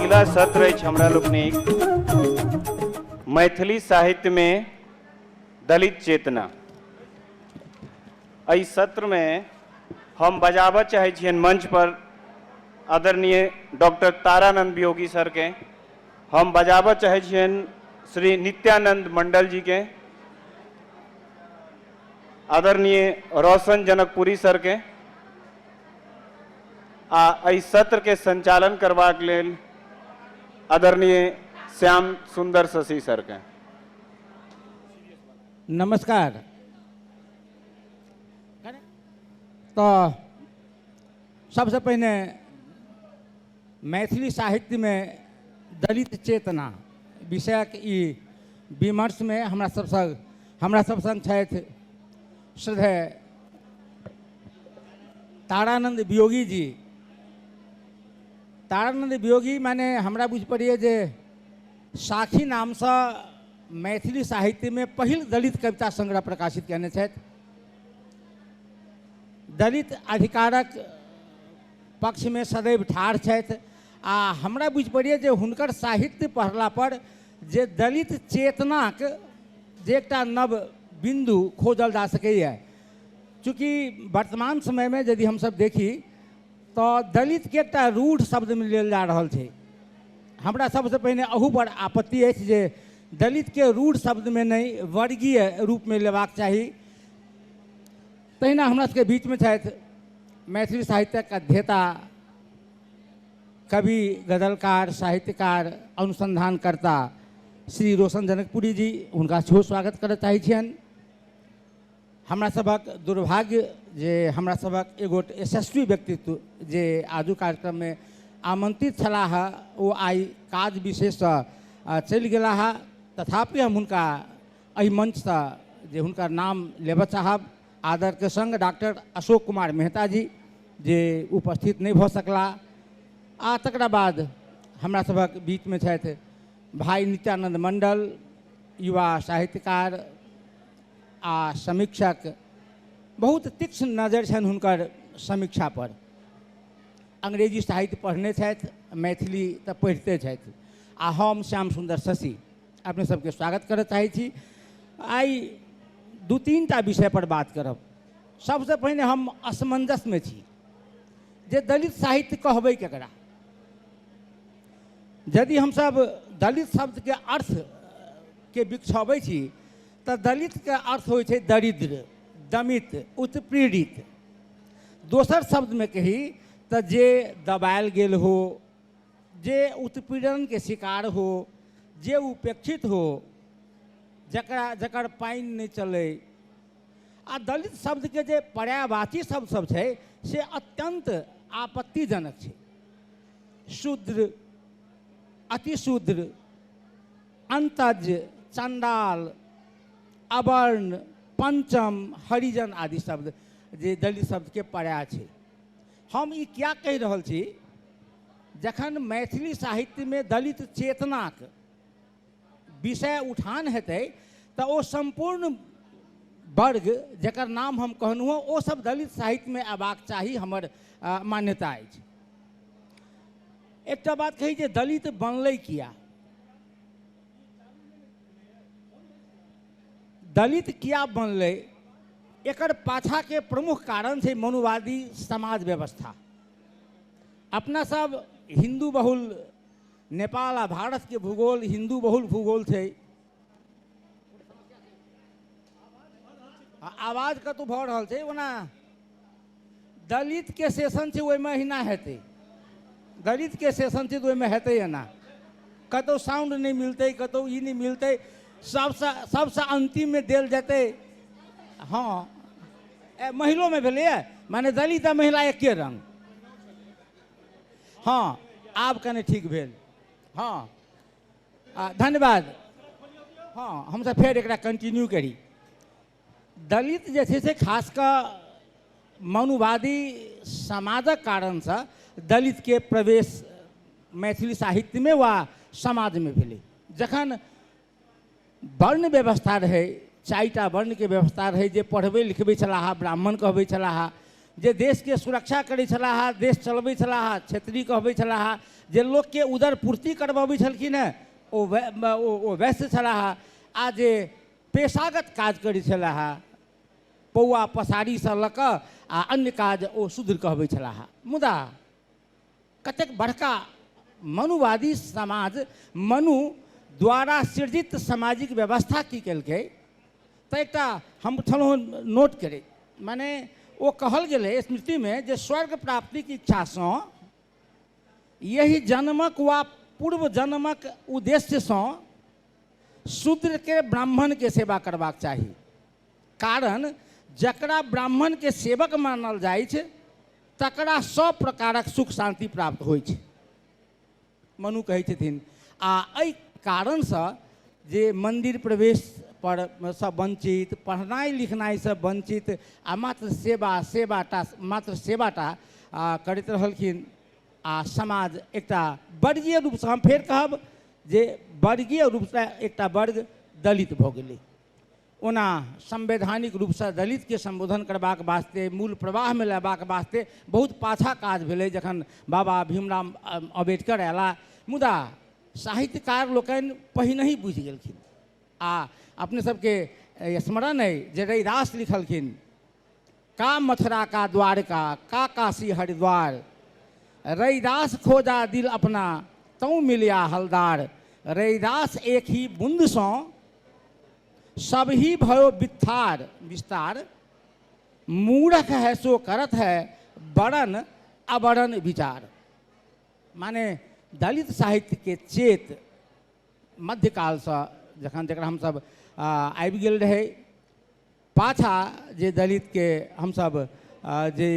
अगिला सत्र अछि हमरा लोकनिक मैथिली साहित्यमे दलित चेतना। एहि सत्रमे हम बजाबऽ चाहै छियनि मंच पर आदरणीय डॉक्टर तारानंद वियोगी सरके, हम बजाबऽ चाहै छियनि श्री नित्यानंद मंडल जीके, आदरणीय रोशन जनकपुरी सरके, आ एहि सत्रके संचालन करबाक लेल आदरणीय श्याम सुंदर शशि सरके। नमस्कार। तऽ सबसँ पहिने मैथिली साहित्यमे दलित चेतना विषयक ई विमर्शमे हमरा सब संग छथि श्रद्धेय तारानंद वियोगी जी। तारानंद वियोगी माने हमरा बुझि पड़ैए जे साखी नामसँ मैथिली साहित्यमे पहिल दलित कविता संग्रह प्रकाशित कयने छथि। दलित अधिकारक पक्षमे सदैव ठाढ़ छथि आ हमरा बुझि पड़ैए जे हुनकर साहित्य पढ़ला पर जे दलित चेतनाक जे एकटा नव बिन्दु खोजल जा सकैए। चूँकि वर्तमान समयमे यदि हमसब देखी तऽ दलितके एकटा रूढ़ शब्दमे लेल जा रहल छै। हमरा सबसँ पहिने अहू पर आपत्ति अछि जे दलितके रूढ़ शब्दमे नहि वर्गीय रूपमे लेबाक चाही। तहिना हमरा सबके बीचमे छथि मैथिली साहित्यक अध्येता, कवि, गजलकार, साहित्यकार, अनुसंधानकर्ता श्री रोशन जनकपुरी जी, हुनका सेहो स्वागत करऽ चाहै छियनि। हमरा सभक दुर्भाग्य जे हमरा सभक एगोट यशस्वी व्यक्तित्व जे आजुक कार्यक्रममे आमंत्रित छलाह ओ आइ काज विशेषसँ चलि गेलाह, तथापि हम हुनका एहि मंचसँ जे हुनकर नाम लेबऽ चाहब आदरके संग डॉक्टर अशोक कुमार मेहता जी जे उपस्थित नहि भऽ सकलाह। आ तकरा बाद हमरा सभक बीचमे छथि भाई नित्यानंद मंडल, युवा साहित्यकार आ समीक्षक, बहुत तीक्ष्ण नजरि छनि हुनकर समीक्षा पर। अंग्रेजी साहित्य पढ़ने छथि, मैथिली तऽ पढ़िते छथि। आ हम श्याम सुन्दर शशि अपने सबके स्वागत करऽ चाहै छी। आइ दू तीन टा विषय पर बात करब। सबसँ पहिने हम असमंजसमे छी जे दलित साहित्य कहबै केकरा। यदि हमसब दलित शब्दके अर्थ के बिछाबै छी तऽ दलितके अर्थ होइ छै दरिद्र, दमित, उत्पीड़ित। दोसर शब्दमे कही तऽ जे दबायल गेल हो, जे उत्पीड़नके शिकार हो, जे उपेक्षित हो, जकर पानि नहि चलै। आ दलित शब्दके जे पर्यायवाची शब्द सब छै से अत्यन्त आपत्तिजनक छै। शूद्र, अतिशूद्र, अंतज, चंडाल, अवर्ण, पंचम, हरिजन आदि शब्द जे दलित शब्दके पर्याय छै। हम ई किया कहि रहल छी, जखन मैथिली साहित्यमे दलित चेतनाक विषय उठान हेतै तऽ ओ सम्पूर्ण वर्ग जकर नाम हम कहलहुँ हँ ओ सब दलित साहित्यमे अयबाक चाही, हमर मान्यता अछि। एकटा बात कही जे दलित बनलै किया, दलित किया बनलै, एकर पाछाके प्रमुख कारण छै मनुवादी समाज व्यवस्था। अपना सब हिंदू बहुल नेपाल आ भारत के भूगोल हिंदू बहुल भूगोल छै। आवाज कतौ भऽ रहल छै, ओना दलित के सेशन छै ओहिमे एहिना हेतै, दलित के सेशन छै तऽ ओहिमे हेतै एना, कतौ साउंड नहि मिलतै, कतौ ई नहि मिलतै, सबसँ अन्तिममे देल जेतै। हँ, महिलोमे भेलैए, माने दलित आ महिला एके रंग। हँ, आब कने ठीक भेल। हँ, धन्यवाद। हँ, हमसब फेर एकरा कंटिन्यू करी। दलित जे छै से खास कऽ मनुवादी समाजक कारणसँ दलितके प्रवेश मैथिली साहित्यमे वा समाजमे भेलै। जखन वर्ण व्यवस्था रहै, 4टा वर्णके व्यवस्था रहै, जे पढ़बै लिखबै छलाह ब्राह्मण कहबै छलाह, जे देशके सुरक्षा करै छलाह, देश चलबै छलाह, क्षेत्रीय कहबै छलाह, जे लोकके उदर पूर्ति करबबै छलखिन हेँ ओ वैश्य छलाह, आ जे पेशागत काज करै छलाह पौआ पसारीसँ लऽ कऽ आ अन्य काज ओ शूद्र कहबै छलाह। मुदा कतेक बड़का मनुवादी समाज, मनु द्वारा सृजित सामाजिक व्यवस्था की केलकै, तऽ एकटा हम छलहुँ नोट करैत, माने ओ कहल गेलै स्मृतिमे जे स्वर्ग प्राप्तिक इच्छासँ यही जन्मक वा पूर्व जन्मक उद्देश्यसँ शूद्रके ब्राह्मणके सेवा करबाक चाही, कारण जकरा ब्राह्मणके सेवक मानल जाइ छै तकरा सब प्रकारक सुख शान्ति प्राप्त होइ छै, मनु कहै छथिन। आ एहि कारणसँ जे मन्दिर प्रवेश पर सँ वञ्चित, पढ़नाइ लिखनाइसँ वञ्चित आ मात्र सेवा सेवाटा मात्र सेवाटा करैत रहलखिन। आ समाज एकटा वर्गीय रूपसँ, हम फेर कहब जे वर्गीय रूपसँ एकटा वर्ग दलित भऽ गेलै। ओना संवैधानिक रूपसँ दलितके सम्बोधन करबाक वास्ते, मूल प्रवाहमे लेबाक वास्ते बहुत पाछा काज भेलै जखन बाबा भीमराव अम्बेडकर अयलाह, मुदा साहित्यकार लोकनि पहिनहि बुझि गेलखिन। आ अपने सबके स्मरण अइ जे रैदास लिखलखिन, का मथुरा का द्वारका का काशी हरिद्वार, रैदास खोजा दिल अपना तौ मिलिया हलदार, रैदास एक ही बूंदसँ सब ही भयो विस्तार विस्तार, मूर्ख है सो करत है बरन अबरन विचार। माने दलित साहित्यके चेत मध्यकालसँ जखन जकरा हमसब आबि गेल रहै, पाछा जे दलितके हमसब जे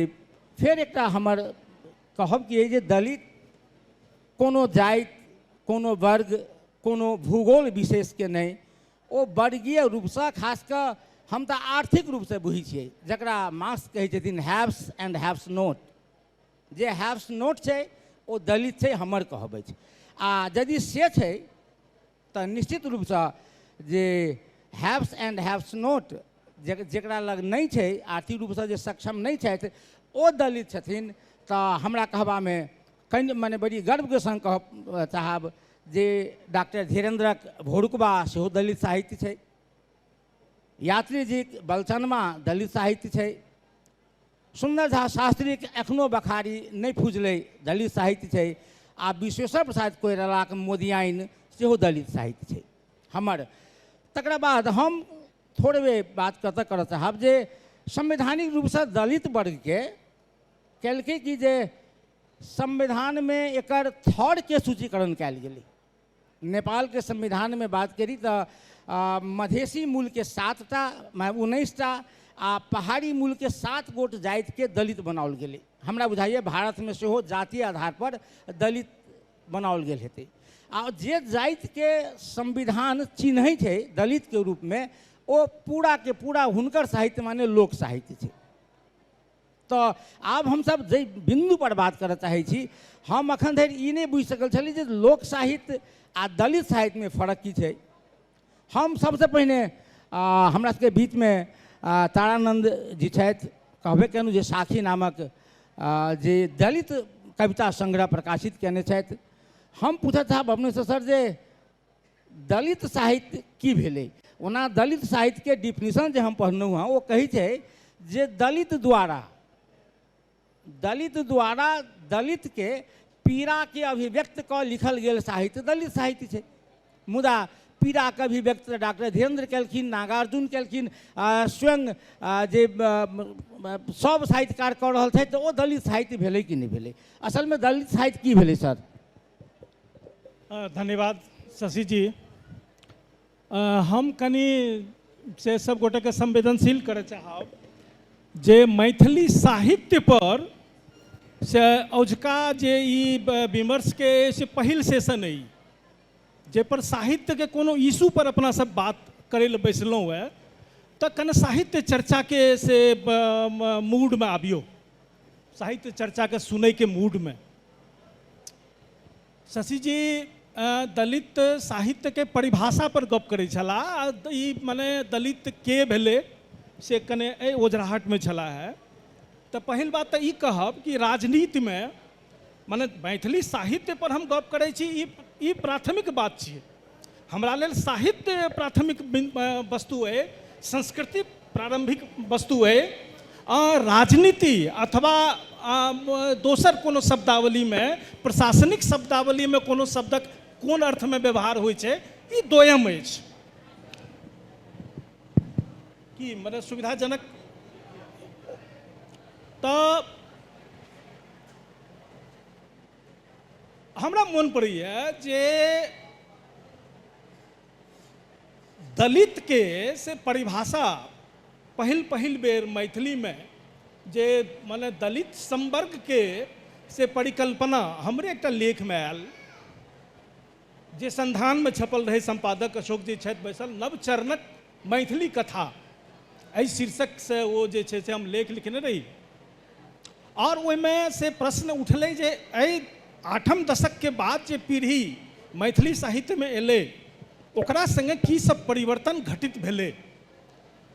फेर एकटा हमर कहब कि जे दलित कोनो जाति, कोनो वर्ग, कोनो भूगोल विशेषके नहि, ओ वर्गीय रूपसँ खास कऽ हम तऽ आर्थिक रूपसँ बुझै छियै, जकरा मार्क्स कहै छथिन हैव्स एंड हैव्स नोट, जे हैव्स नोट छै ओ दलित छै, हमर कहब अछि। आ यदि से छै तऽ निश्चित रूपसँ जे हैव्स एंड हैव्स नोट जकरा लग नहि छै, आर्थिक रूपसँ जे सक्षम नहि छथि ओ दलित छथिन। तऽ हमरा कहबामे कनि मने बड़ी गर्वके सङ्ग कहब चाहब जे डॉक्टर धीरेन्द्रक भोरुकबा सेहो दलित साहित्य छै, यात्रीजीक बलचनमा दलित साहित्य छै, सुन्दर झा शास्त्रीके एखनो बखारी नहि फुजलै दलित साहित्य छै, आ विश्वेश्वर प्रसाद कोइरालाक मोदियाइन सेहो दलित साहित्य छै हमर। तकरा बाद हम थोड़बे बात कतऽ करऽ चाहब जे संवैधानिक रूपसँ दलित वर्गके केलकै कि जे संविधानमे एकर थरके सूचीकरण कयल गेलै। नेपालके संविधानमे बात करी तऽ मधेसी मूलके 7टा 19टा आ पहाड़ी मूलके 7 गोट जातिके दलित बनाओल गेलै। हमरा बुझाइए भारतमे सेहो जातीय आधार पर दलित बनाओल गेल हेतै। आ जे जातिके संविधान चिन्है छै दलितके रूपमे ओ पूराके पूरा हुनकर साहित्य माने लोक साहित्य छै। तऽ आब हमसब जाहि बिन्दु पर बात करऽ चाहै छी, हम अखन धरि ई नहि बुझि सकल छली जे लोक साहित्य आ दलित साहित्यमे फरक की छै। हम सबसँ पहिने हमरा सबके बीचमे तारानंद जी छथि, कहबे केलहुँ जे साखी नामक जे दलित कविता संग्रह प्रकाशित कयने छथि। हम पूछऽ चाहब अपनेसँ सर जे दलित साहित्य की भेलै। ओना दलित साहित्यके डिफिनीशन जे हम पढ़लहुँ हँ ओ कहै छै जे दलित द्वारा दलितके पीड़ाके अभिव्यक्त कऽ लिखल गेल साहित्य दलित साहित्य छै। मुदा पीड़ाके अभिव्यक्त डॉक्टर धीरेन्द्र केलखिन, नागार्जुन केलखिन, स्वयं जे सब साहित्यकार कऽ रहल छथि, तऽ ओ दलित साहित्य भेलै कि नहि भेलै? असलमे दलित साहित्य की भेलै सर? धन्यवाद शशि जी। हम कनि से सब गोटेके संवेदनशील करय चाहब जे मैथिली साहित्य पर से औझका जे ई विमर्शके से पहिल सेशन अइ, जाहिपर साहित्यके कोनो इशू पर अपना सब बात करै लए बैसलहुँ हेँ, तऽ कने साहित्य चर्चाके से मूडमे आबियौ, साहित्य चर्चाके सुनैके मूडमे। शशि जी दलित साहित्यके परिभाषा पर गप करै छलाह, ई मने दलित के भेलै से कने एहि ओझराहटमे छलाह है। तऽ पहिल बात तऽ ई कहब कि राजनीतिमे मने मैथिली साहित्यपर हम गप करै छी, ई ई प्राथमिक बात छियै। हमरा लेल साहित्य प्राथमिक वस्तु अइ, संस्कृति प्रारम्भिक वस्तु अइ, आ राजनीति अथवा दोसर कोनो शब्दावलीमे, प्रशासनिक शब्दावलीमे कोनो शब्दक कोन अर्थमे व्यवहार होइ छै, ई दोयम अछि। की मने सुविधाजनक तऽ हमरा मोन पड़ैए जे दलितके से परिभाषा पहिल पहिल बेर मैथिलीमे जे मने दलित संवर्गके से परिकल्पना हमरे एकटा लेखमे आयल, जे संधानमे छपल रहै। सम्पादक अशोक जी छथि बैसल। नवचरणक मैथिली कथा एहि शीर्षकसँ ओ जे छै से हम लेख लिखने रही, आओर ओहिमे से प्रश्न उठलै जे एहि 8म दशकके बाद जे पीढ़ी मैथिली साहित्यमे एलै ओकरा सङ्गे की सब परिवर्तन घटित भेलै।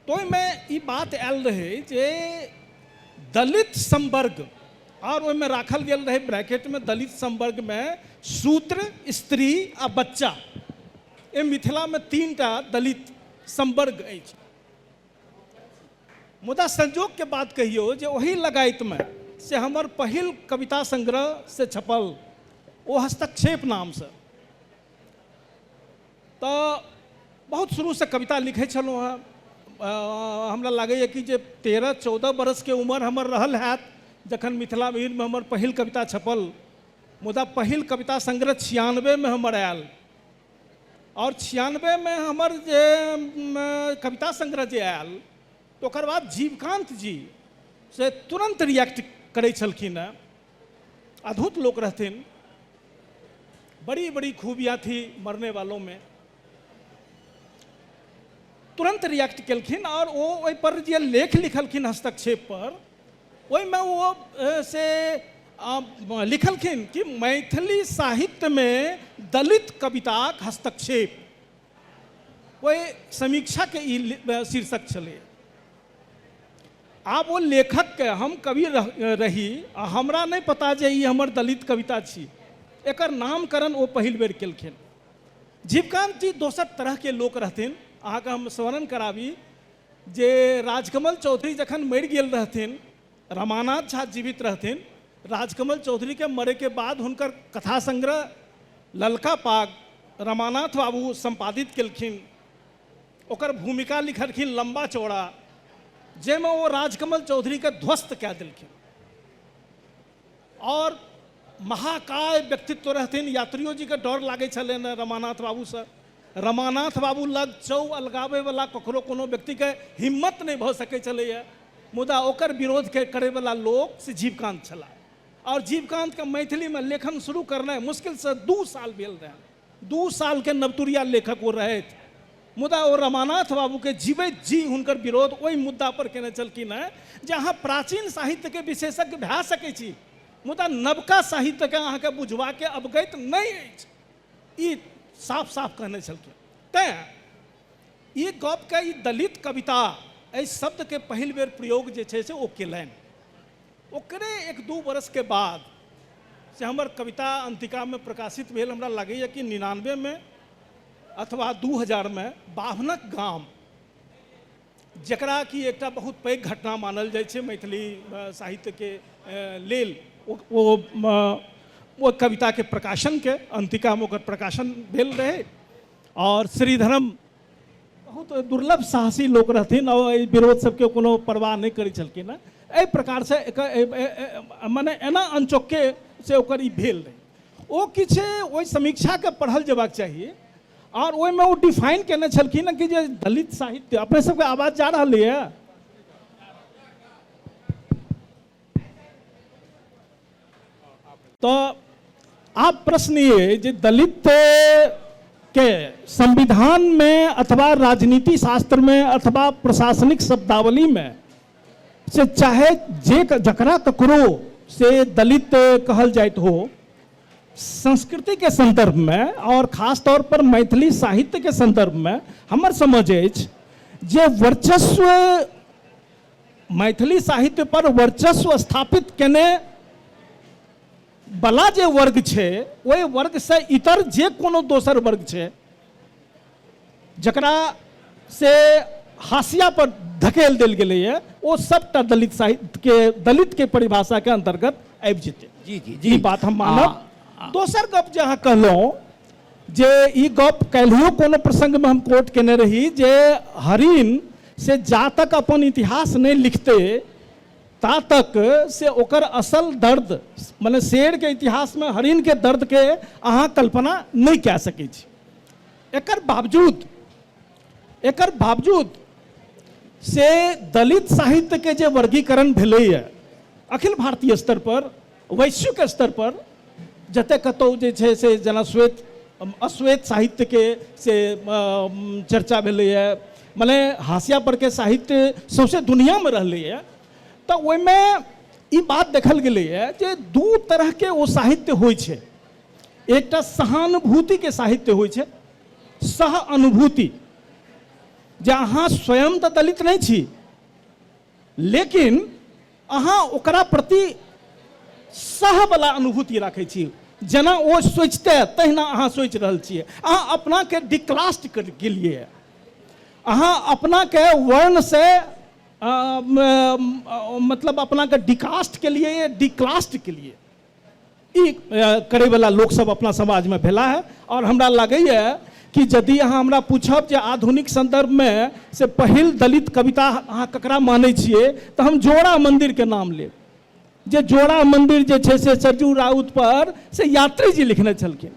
तऽ ओहिमे ई बात आयल रहै जे दलित संवर्ग, आओर ओहिमे राखल गेल रहै ब्रैकेटमे दलित संवर्गमे शूद्र, स्त्री आ बच्चा। एहि मिथिलामे 3टा दलित संवर्ग अछि। मुदा संजोगके बात कहियौ जे ओही लगायतमे से हमर पहिल कविता संग्रह से छपल, ओ हस्तक्षेप नामसँ। तऽ बहुत शुरूसँ कविता लिखै छलहुँ हेँ। हमरा लागैए कि जे 13-14 बरसके उमर हमर रहल हैत जखन मिथिला मिहिरमे हमर पहिल कविता छपल। मुदा पहिल कविता संग्रह 96मे हमर आयल, आओर 96मे हमर जे कविता संग्रह जे आयल तऽ ओकर बाद जीवकांत जी से तुरन्त रिएक्ट करै छलखिन हेँ। अद्भुत लोक रहथिन, बड़ी बड़ी खूबियाँ थी मरने वालों में। तुरन्त रिएक्ट केलखिन आओर ओ ओहिपर जे लेख लिखलखिन हस्तक्षेप पर, ओहिमे ओ से लिखलखिन कि मैथिली साहित्यमे दलित कविताक हस्तक्षेप। ओहि समीक्षाके ई शीर्षक छलै। आब ओ लेखकके हम कवि रही आ हमरा नहि पता जे ई हमर दलित कविता छी, एकर नामकरण ओ पहिल बेर केलखिन। जीवकांत जी दोसर तरहके लोक रहथिन। अहाँके हम स्मरण कराबी जे राजकमल चौधरी जखन मरि गेल रहथिन, रमानाथ झा जीवित रहथिन। राजकमल चौधरीके मरैके बाद हुनकर कथा संग्रह ललका पाग रमानाथ बाबू सम्पादित केलखिन। ओकर भूमिका लिखलखिन लम्बा चौड़ा, जाहिमे ओ राजकमल चौधरीके ध्वस्त कए देलखिन। और महाकाय व्यक्तित्व रहथिन, यात्रियो जीके डर लागै छलनि रमानाथ बाबूसँ। रमानाथ बाबू लग चौ अलगाबैवला ककरो कोनो व्यक्तिके हिम्मत नहि भऽ सकै छलैए, मुदा ओकर विरोध के करैवला लोक से जीवकांत छलाह। और जीवकांतके मैथिलीमे लेखन शुरू करनाइ मुश्किलसँ 2 साल भेल रहनि। 2 सालके नवतुरिया लेखक ओ रहथि, मुदा ओ रमानाथ बाबूके जीवैत जी हुनकर विरोध ओहि मुद्दा पर केने छलखिन हेँ जे अहाँ प्राचीन साहित्यके विशेषज्ञ भए सकै छी, मुदा नवका साहित्यके अहाँके बुझबाके अवगत नहि अछि, ई साफ साफ कहने छलखिन। तैँ ई गपके ई दलित कविता एहि शब्दके पहिल बेर प्रयोग जे छै से ओ केलनि। ओकरे 1-2 वर्षके बाद से हमर कविता अंतिकामे प्रकाशित भेल। हमरा लागैए कि 99मे अथवा 2000मे बाभनक गाम, जकरा कि एकटा बहुत पैघ घटना मानल जाइ छै मैथिली साहित्यके लेल, ओ ओ कविताके प्रकाशनके अंतिकामे ओकर प्रकाशन भेल रहै। और श्रीधरम बहुत दुर्लभ साहसी लोक रहथिन और एहि विरोध सबके कोनो परवाह नहि करै छलखिन हेँ। एहि प्रकारसँ एकर मने एना अनचोक्के से ओकर ई भेल रहै। ओ किछु ओहि समीक्षाके पढ़ल जेबाक चाही और ओहिमे ओ डिफाइन केने छलखिन कि जे दलित साहित्य। अपने सबके आवाज जा रहल यऽ? तऽ आब प्रश्न ये जे दलित के संविधान में अथवा राजनीति शास्त्र में अथवा प्रशासनिक शब्दावली में से चाहे जे जकरा ककरो से दलित कहल जाइत हो, संस्कृति के संदर्भ में और खास तौर पर मैथिली साहित्य के संदर्भ में हमर समझ अछि जे वर्चस्व मैथिली साहित्य पर वर्चस्व स्थापित केने बला जे वर्ग छै, ओहि वर्गसँ इतर जे कोनो दोसर वर्ग छै जकरा से हाशिया पर धकेल देल गेलैए, ओ सबटा दलित साहित्य के, दलित के परिभाषा के अंतर्गत आबि जेतै। जी जी जी ई बात हम मानब। दोसर गप जे अहाँ कहलहुँ जे ई गप काल्हियो कोनो प्रसंगमे हम कोट केने रही जे हरिण से जा तक अपन इतिहास नहि लिखतै ता तक से ओकर असल दर्द, मने शेरके इतिहासमे हरिणके दर्दके अहाँ कल्पना नहि कए सकै छी। एकर बावजूद से दलित साहित्यके जे वर्गीकरण भेलैए अखिल भारतीय स्तर पर, वैश्विक स्तर पर, जतऽ कतहु जे छै से जेना श्वेत अश्वेत साहित्यके से चर्चा भेलैए, मने हाशिया परके साहित्य सौंसे दुनियामे रहलैए, तऽ ओहिमे ई बात देखल गेलैए जे दू तरहके ओ साहित्य होइ छै। एकटा सहानुभूतिके साहित्य होइ छै, सह अनुभूति, जे अहाँ स्वयं तऽ दलित नहि छी लेकिन अहाँ ओकरा प्रति सहवला अनुभूति राखै छी, जेना ओ सोचते तहिना अहाँ सोचि रहल छियै। अहाँ अपनाके डिक्लास्ट केलियै, अहाँ अपनाके वर्णसँ मतलब अपनाके डिकास्ट केलियै, डिक्लास्ट केलियै। ई करैवला लोकसभ अपना समाजमे भेला है। आओर हमरा लागैए कि यदि अहाँ हमरा पूछब जे आधुनिक सन्दर्भमे से पहिल दलित कविता अहाँ ककरा मानै छियै, तऽ हम जोड़ा मन्दिरके नाम लेब, जे जोड़ा मन्दिर जे छै से सरजू राउत पर से यात्री जी लिखने छलखिन।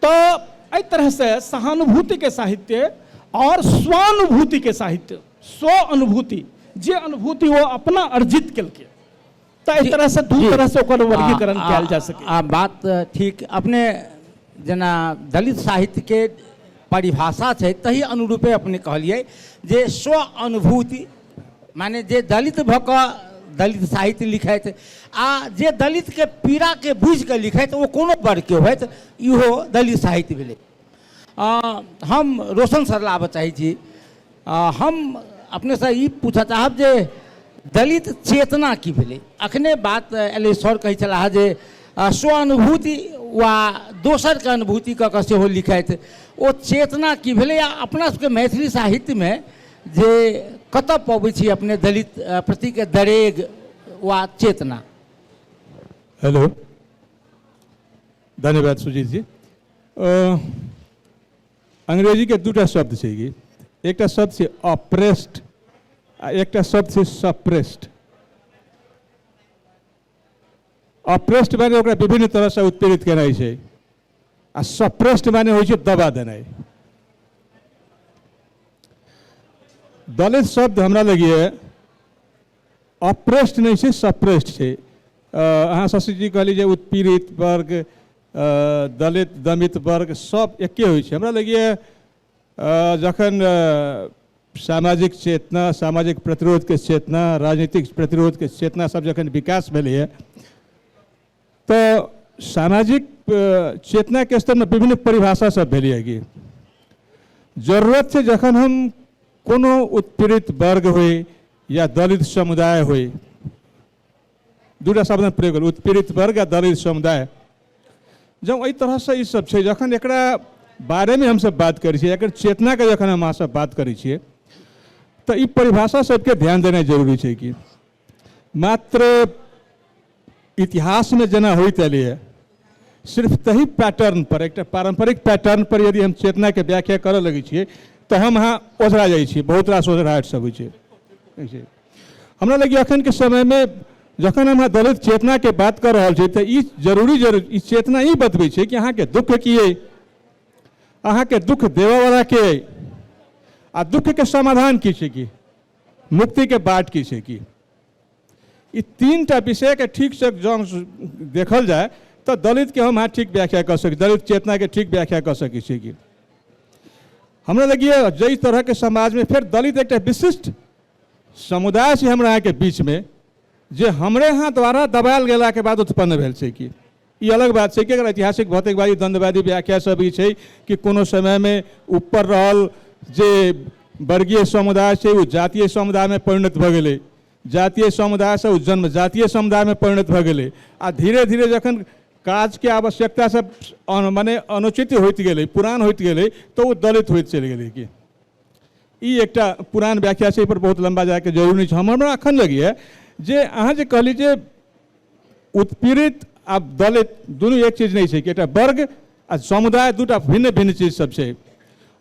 तऽ एहि तरहसँ सहानुभूतिके साहित्य आओर स्वानुभूतिके साहित्य, स्व अनुभूति, जे अनुभूति ओ अपना अर्जित केलकै, तऽ एहि तरहसँ दू तरहसँ ओकर वर्गीकरण कयल जा सकै। आ बात ठीक अपने जेना दलित साहित्यके परिभाषा छै तही अनुरूपे अपने कहलियै जे स्व अनुभूति, माने जे दलित भऽ कऽ दलित साहित्य लिखैत आ जे दलितके पीड़ाके बुझिकऽ लिखैत, ओ कोनो वर्गके होइत, इहो दलित साहित्य भेलै। हम रोशन सर लाबऽ चाहै छी। हम अपनेसँ ई पूछऽ चाहब जे दलित चेतना की भेलै? अखने बात एलै, सर कहै छलाह जे स्व अनुभूति वा दोसरके अनुभूति कऽ कऽ सेहो लिखैत, ओ चेतना की भेलै? आ अपना सबके मैथिली साहित्यमे जे कतऽ पबै छी अपने दलित प्रतिके दरेग वा चेतना? हेलो, धन्यवाद सुजीत जी। अंग्रेजीके दूटा शब्द छै कि एकटा शब्द छै अप्रेस्ड आ एकटा शब्द छै सप्रेस्ड। अप्रेस्ड माने ओकरा विभिन्न तरहसँ उत्पीड़ित केनाइ छै आ सप्रेस्ड माने होइ छै दबा देनाइ। दलित शब्द हमरा लगिए अप्रेस्ड नहि छै, सप्रेस्ड छै। अहाँ शशि जी कहली जे उत्पीड़ित वर्ग, दलित दमित वर्ग सब एके होइ छै। हमरा लगैए जखन सामाजिक चेतना, सामाजिक प्रतिरोधके चेतना, राजनीतिक प्रतिरोधके चेतना सब जखन विकास भेलैए तऽ सामाजिक चेतनाके स्तरमे विभिन्न परिभाषा सब भेलैए कि जरूरत छै जखन हम कोनो उत्पीड़ित वर्ग होइ या दलित समुदाय होइ, दूटा शब्द प्रयोग भेल, उत्पीड़ित वर्ग आ दलित समुदाय, जब एहि तरहसँ ई सब छै, जखन एकरा बारेमे हमसब बात करै छियै, एकर चेतनाके जखन हम अहाँसब बात करै छियै, तऽ ई परिभाषा सबके ध्यान देनाइ जरूरी छै कि मात्र इतिहासमे जेना होइत एलैए सिर्फ तही पैटर्न पर, एकटा पारम्परिक पैटर्न पर यदि हम चेतनाके व्याख्या करऽ लगै छियै तऽ हम अहाँ ओझरा जाइ छियै, बहुत रास ओझराहट सब होइ छै। हमरा लगैए अखनके समयमे जखन हम दलित चेतनाके बात कऽ रहल छी तऽ ई जरूरी जरूर ई चेतना ई बतबै छै कि अहाँके दुःख की अइ, अहाँके दुःख देबऽवला के अइ आ दुःखके समाधान की छै, की मुक्तिके बाट की छै। की ई तीन टा विषयके ठीकसँ जँ देखल जाय तऽ दलितके हम अहाँ ठीक व्याख्या कऽ सकै, दलित चेतनाके ठीक व्याख्या कऽ सकै छियै। कि हमरा लगैए जाहि तरहके समाजमे फेर दलित एकटा विशिष्ट समुदाय छै हमरा अहाँके बीचमे, जे हमरे यहाँ द्वारा दबायल गेलाके बाद उत्पन्न भेल छै। कि ई अलग बात छै कि अगर ऐतिहासिक भौतिकवादी द्वंद्ववादी व्याख्या सब ई छै कि कोनो समयमे ऊपर रहल जे वर्गीय समुदाय छै ओ जातीय समुदायमे परिणत भऽ गेलै, जातीय समुदायसँ ओ जन्मजातीय समुदायमे परिणत भऽ गेलै आ धीरे धीरे जखन काजके आवश्यकता सब मने अनुचित होइत गेलै, पुरान होइत गेलै, तऽ ओ दलित होइत चलि गेलै। कि ई एकटा पुरान व्याख्या छै, एहिपर बहुत लम्बा जायके जरूरी नहि छै। हमरा एखन लगैए जे अहाँ जे कहली जे उत्पीड़ित आ दलित दुनू एक चीज नहि छै, कि एकटा वर्ग आ समुदाय दूटा भिन्न भिन्न चीज सब छै।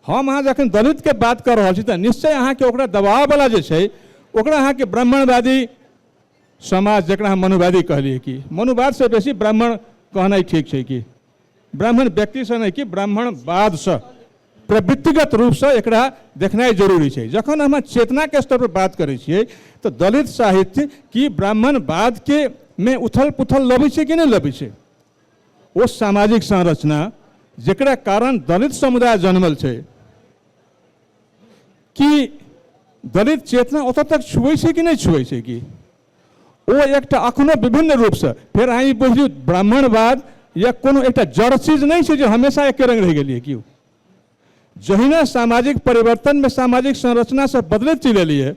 हम अहाँ जखन दलितके बात कऽ रहल छी तऽ निश्चय अहाँके ओकरा दबाववला जे छै ओकरा अहाँके ब्राह्मणवादी समाज, जकरा हम मनुवादी कहलियै, कि मनुवादसँ बेसी ब्राह्मण कहनाइ ठीक छै, कि ब्राह्मण व्यक्तिसँ नहि, कि ब्राह्मणवादसँ प्रवृत्तिगत रूपसँ एकरा देखनाइ जरूरी छै। जखन हम चेतनाके स्तर पर बात करै छियै तऽ दलित साहित्य की ब्राह्मणवादके मे उथल पुथल लबै छै कि नहि लबै छै? ओ सामाजिक संरचना जकरा कारण दलित समुदाय जन्मल छै, कि दलित चेतना ओतऽ तक छुबै छै कि नहि छुबै छै? कि ओ एकटा अखनो विभिन्न रूपसँ, फेर अहाँ ई बुझियौ ब्राह्मणवाद या कोनो एकटा जड़ चीज नहि छै जे हमेशा एके रंग रहि गेलियै। कि जहिना सामाजिक परिवर्तनमे सामाजिक संरचना सब बदलैत चलि एलियै,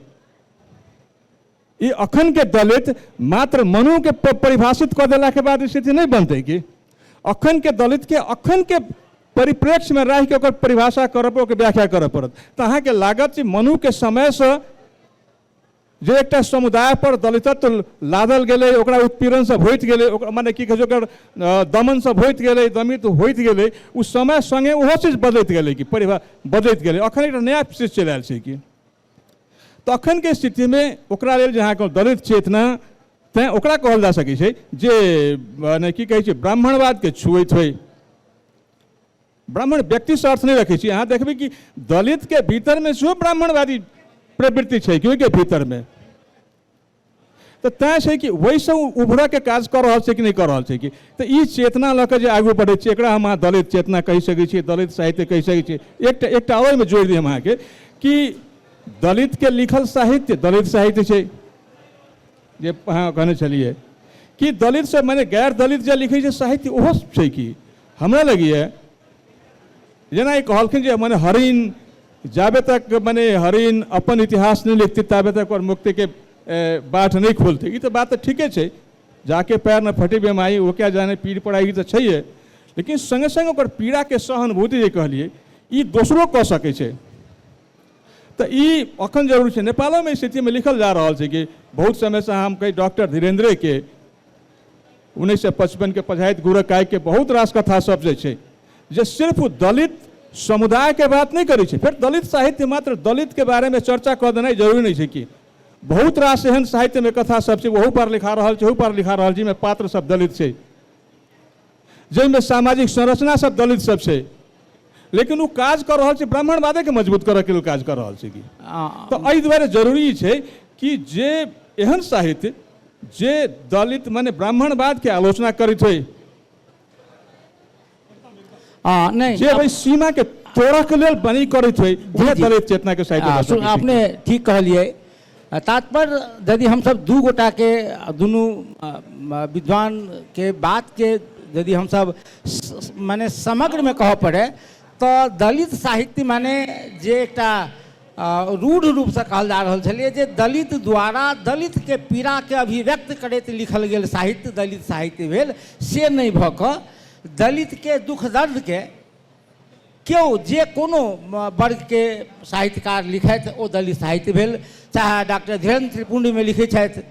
ई अखन के दलित मात्र मनुके परिभाषित कऽ देलाके बाद स्थिति नहि बनतै। कि अखन के दलित के अखन के परिप्रेक्ष्यमे राखिके ओकर परिभाषा करऽ पड़त, ओकर व्याख्या करऽ पड़त। तऽ अहाँके लागत जे मनुके समयसँ जे एकटा समुदाय पर दलितत्व लादल गेलै, ओकरा उत्पीड़न सब होइत गेलै, ओकरा मने की कहै छै ओकर दमन सब होइत गेलै, दमित होइत गेलै, ओ समय सङ्गे ओहो चीज बदलैत गेलै, कि परिभा बदलैत गेलै। अखन एकटा नया चीज चलि आयल छै। कि तऽ अखनके स्थितिमे ओकरा लेल जे अहाँके दलित चेतना, तैँ ओकरा कहल जा सकै छै जे मने की कहै छै ब्राह्मणवादके छुएत होइ। ब्राह्मण व्यक्तिसँ अर्थ नहि रखै छी। अहाँ देखबै कि दलितके भीतरमे सेहो ब्राह्मणवादी प्रवृत्ति छै कि ओहिके भीतरमे, तऽ तैँ छै कि ओहिसँ उभरऽके काज कऽ रहल छै कि नहि कऽ रहल छै। कि तऽ ई चेतना लऽ कऽ जे आगू बढ़ै छै, एकरा हम अहाँ दलित चेतना कहि सकै छियै, दलित साहित्य कहि सकै छियै। एकटा एकटा आओर ओहिमे जोड़ि दी हम अहाँके कि दलितके लिखल साहित्य दलित साहित्य छै, जे अहाँ कहने छलियै कि दलित से मने गैर दलित जे लिखै छै साहित्य ओहो छै। कि हमरा लगैए जेना ई कहलखिन जे मने हरिण जाबे तक मने हरिण अपन इतिहास नहि लिखतै ताबे तक ओकर मुक्तिके बाट नहि खोलतै। ई तऽ बात तऽ ठीके छै, जाके पैर न फटी बेमाई ओ क्या जाने पीड़ पड़ाई, ई तऽ छैहे। लेकिन सङ्गे सङ्गे ओकर पीड़ाके सहानुभूति जे कहलियै, ई दोसरो कऽ सकै छै। तऽ ई अखन जरूरी छै। नेपालोमे स्थितिमे लिखल जा रहल छै कि बहुत समयसँ हम कही डॉक्टर धीरेन्द्रेके 1955के पझाइत गुरकायके बहुत रास कथा सब जे छै जे सिर्फ दलित समुदायके बात नहि करै छै। फेर दलित साहित्य मात्र दलितके बारेमे चर्चा कऽ देनाइ जरूरी नहि छै। कि बहुत रास एहन साहित्यमे कथा सब छै, ओहू पर लिखा रहल छै, ओहू पर लिखा रहल छै, जाहिमे पात्र सब दलित छै, जाहिमे सामाजिक संरचना सब दलित सब छै, लेकिन ओ काज कऽ रहल छै ब्राह्मणवादेके मजबूत करऽके लेल काज कऽ रहल छै। कि तऽ एहि दुआरे जरूरी छै कि जे एहन साहित्य जे दलित माने ब्राह्मणवादके आलोचना करैत होइ, नहि जे ओहि सीमाके तोड़ऽके लेल बनी करैत होइ, उएह दलित चेतनाके साहित्य भऽ सकै छै। अपने ठीक कहलियै। तात्पर्य यदि हमसब दू गोटाके दुनू विद्वानके बातके यदि हमसब माने समग्रमे कहऽ पड़ै तऽ दलित साहित्य माने जे एकटा रूढ़ रूपसँ कहल जा रहल छलै जे दलित द्वारा दलितके पीड़ाके अभिव्यक्त करैत लिखल गेल साहित्य दलित साहित्य भेल, से नहि भऽ कऽ दलितके दुःख दर्दके केओ जे कोनो वर्गके साहित्यकार लिखथि ओ दलित साहित्य भेल। चाहे डॉक्टर धीरेन्द्र त्रिपुण्डमे लिखै छथि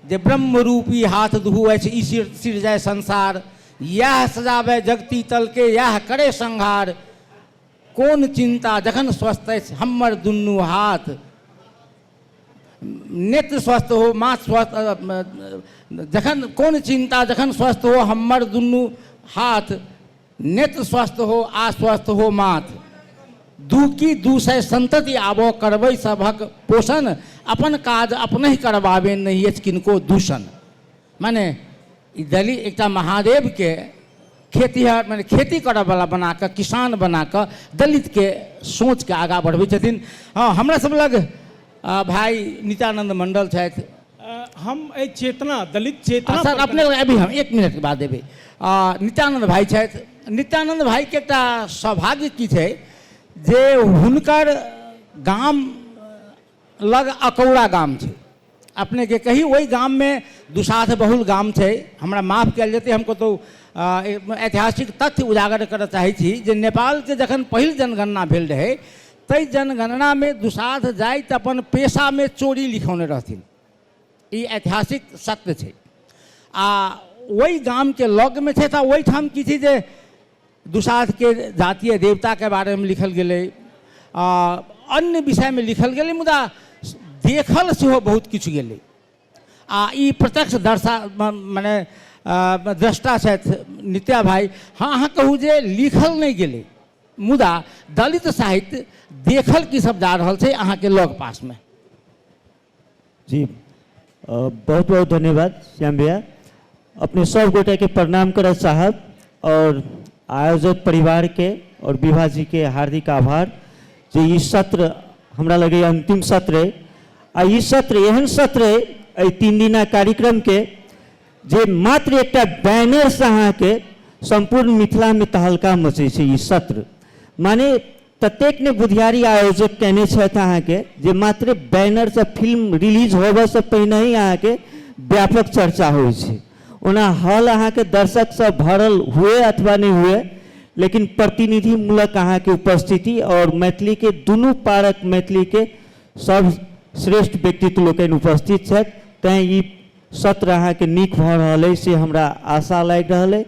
जे ब्रह्मरूपी हाथ दुहू अछि ई सिर सिर जाय संसार, इएह सजाबै जगती तलके इएह करे संहार, कोन चिन्ता जखन स्वस्थ अछि हमर दुनू हाथ, नेत्र स्वस्थ हो माथ स्वस्थ, जखन कोन चिन्ता जखन स्वस्थ हो हमर दुनू हाथ, नेत्र स्वस्थ हो आ स्वस्थ हो माथ, दू की 200 संतति आबो करबै सभक पोषण, अपन काज अपनहि करबाबे नहि अछि किनको दूषण। माने ई दलित एकटा महादेवके खेतिहर माने खेती करऽवला बनाकऽ किसान बनाकऽ दलितके सोचके आगाँ बढ़बै छथिन। हँ, हमरा सब लग भाइ नित्यानन्द मण्डल छथि। हम एहि चेतना दलित चेतना सर अपने अभी हम 1 मिनटके बाद देबै। नित्यानन्द भाइ छथि। नित्यानन्द भाइके एकटा सौभाग्य की छै जे हुनकर गाम लग अकौरा गाम छै। अपनेके कही ओहि गाममे दुसाध बहुल गाम छै। हमरा माफ कयल जेतै, हम कतहु ऐतिहासिक तथ्य उजागर करऽ चाहै छी जे नेपालके जखन पहिल जनगणना भेल रहै ताहि जनगणनामे दुसाध जाति अपन पेशामे चोरी लिखौने रहथिन। ई ऐतिहासिक सत्य छै। आ ओहि गामके लगमे छै तऽ ओहिठाम की छै जे दुसाधके जातीय देवताके बारेमे लिखल गेलै, अन्य विषयमे लिखल गेलै, मुदा देखल सेहो बहुत किछु गेलै। आ ई प्रत्यक्ष दर्शा मने द्रष्टा छथि नित्या भाई। हँ, अहाँ कहू जे लिखल नहि गेलै, मुदा दलित साहित्य देखल की सब जा रहल छै अहाँके लग पासमे? जी, बहुत बहुत धन्यवाद श्याम भैया। अपने सब गोटे के प्रणाम करऽ चाहब और आयोजक परिवार के और विभा जी के हार्दिक आभार जे ई सत्र हमरा लगे अंतिम सत्र है। आ ई सत्र एहन सत्र है एहि 3 दिना कार्यक्रम के जे मात्र एकटा बैनर से अहाँके संपूर्ण मिथिला में तहलका मचै छै। ई सत्र माने ततेक ने बुधियारी आयोजक केने छथि अहाँके जे मात्र बैनर से फिल्म रिलीज होबऽ से पहिने ही अहाँके व्यापक चर्चा होइ छै। ओना हॉल अहाँके दर्शक सब भरल हुए अथवा नहीं हुए, लेकिन प्रतिनिधिमूलक अहाँके उपस्थिति और मैथिली के दुनू पारक मैथिली के सब श्रेष्ठ व्यक्तित्व लोकनि उपस्थित छथि, तैँ ई सत्र अहाँके नीक भऽ रहल अइ से हमरा आशा लागि रहल अइ।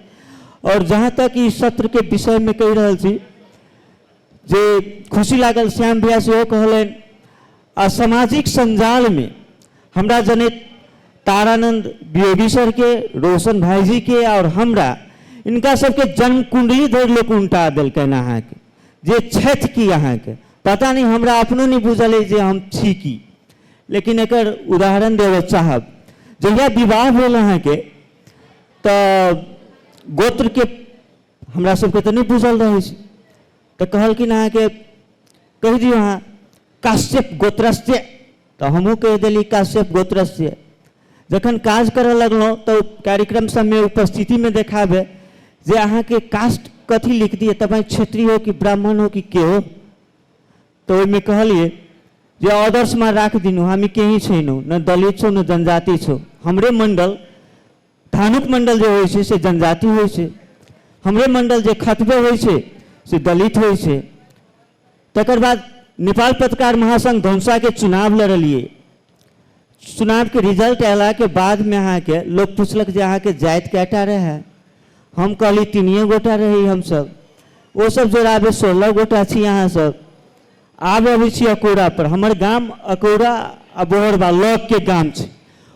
और जहाँ तक ई सत्रके विषयमे कहि रहल छी जे खुशी लागल, श्याम भैया सेहो कहलनि आ सामाजिक संजालमे हमरा जनैत तारानंद वियोगी सर के, रोशन भाईजी के और हमरा इनका सबके जन्म कुंडली धरि लोक उल्टा देलकनि अहाँके जे छथि की अहाँके पता नहीं, हमरा अपनो नहीं बुझल अइ जे हम छी की। लेकिन एकर उदाहरण देबऽ चाहब, जहिया विवाह भेल अहाँके तऽ गोत्रके हमरा सबके तऽ नहि बुझल रहै छै, तऽ कहलखिन अहाँके कहि दियौ अहाँ काश्यप गोत्रस्य, तऽ हमहूँ कहि देली काश्यप गोत्रस्य। जखन काज करऽ लगलहुँ तऽ कार्यक्रम सबमे उपस्थितिमे देखाबे जे अहाँके कास्ट कथी लिख दिए, तपाईँ क्षेत्रीय हो कि ब्राह्मण हो कि के हो, तऽ ओहिमे कहलिए जे अदर्समा राख दिनु, हामी केही छैनौँ, न दलित छौँ न जनजाति छौँ। हमरे मण्डल धानुक मण्डल जे होइ छै से जनजाति होइ छै, हमरे मण्डल जे खतबे होइ छै से दलित होइ छै। तकर बाद नेपाल पत्रकार महासंघ धनुषाके चुनाव लड़लिए, चुनावके रिजल्ट अयलाके बादमे अहाँके लोक पुछलक जे अहाँके जाति कएटा रहै, हम कहली 3 गोटा रही हमसब, ओसब जोड़ाबे 16 गोटा छी अहाँसब। आब अबै छी अकौरा पर, हमर गाम अकौरा आ बोहरबा लगके गाम छै।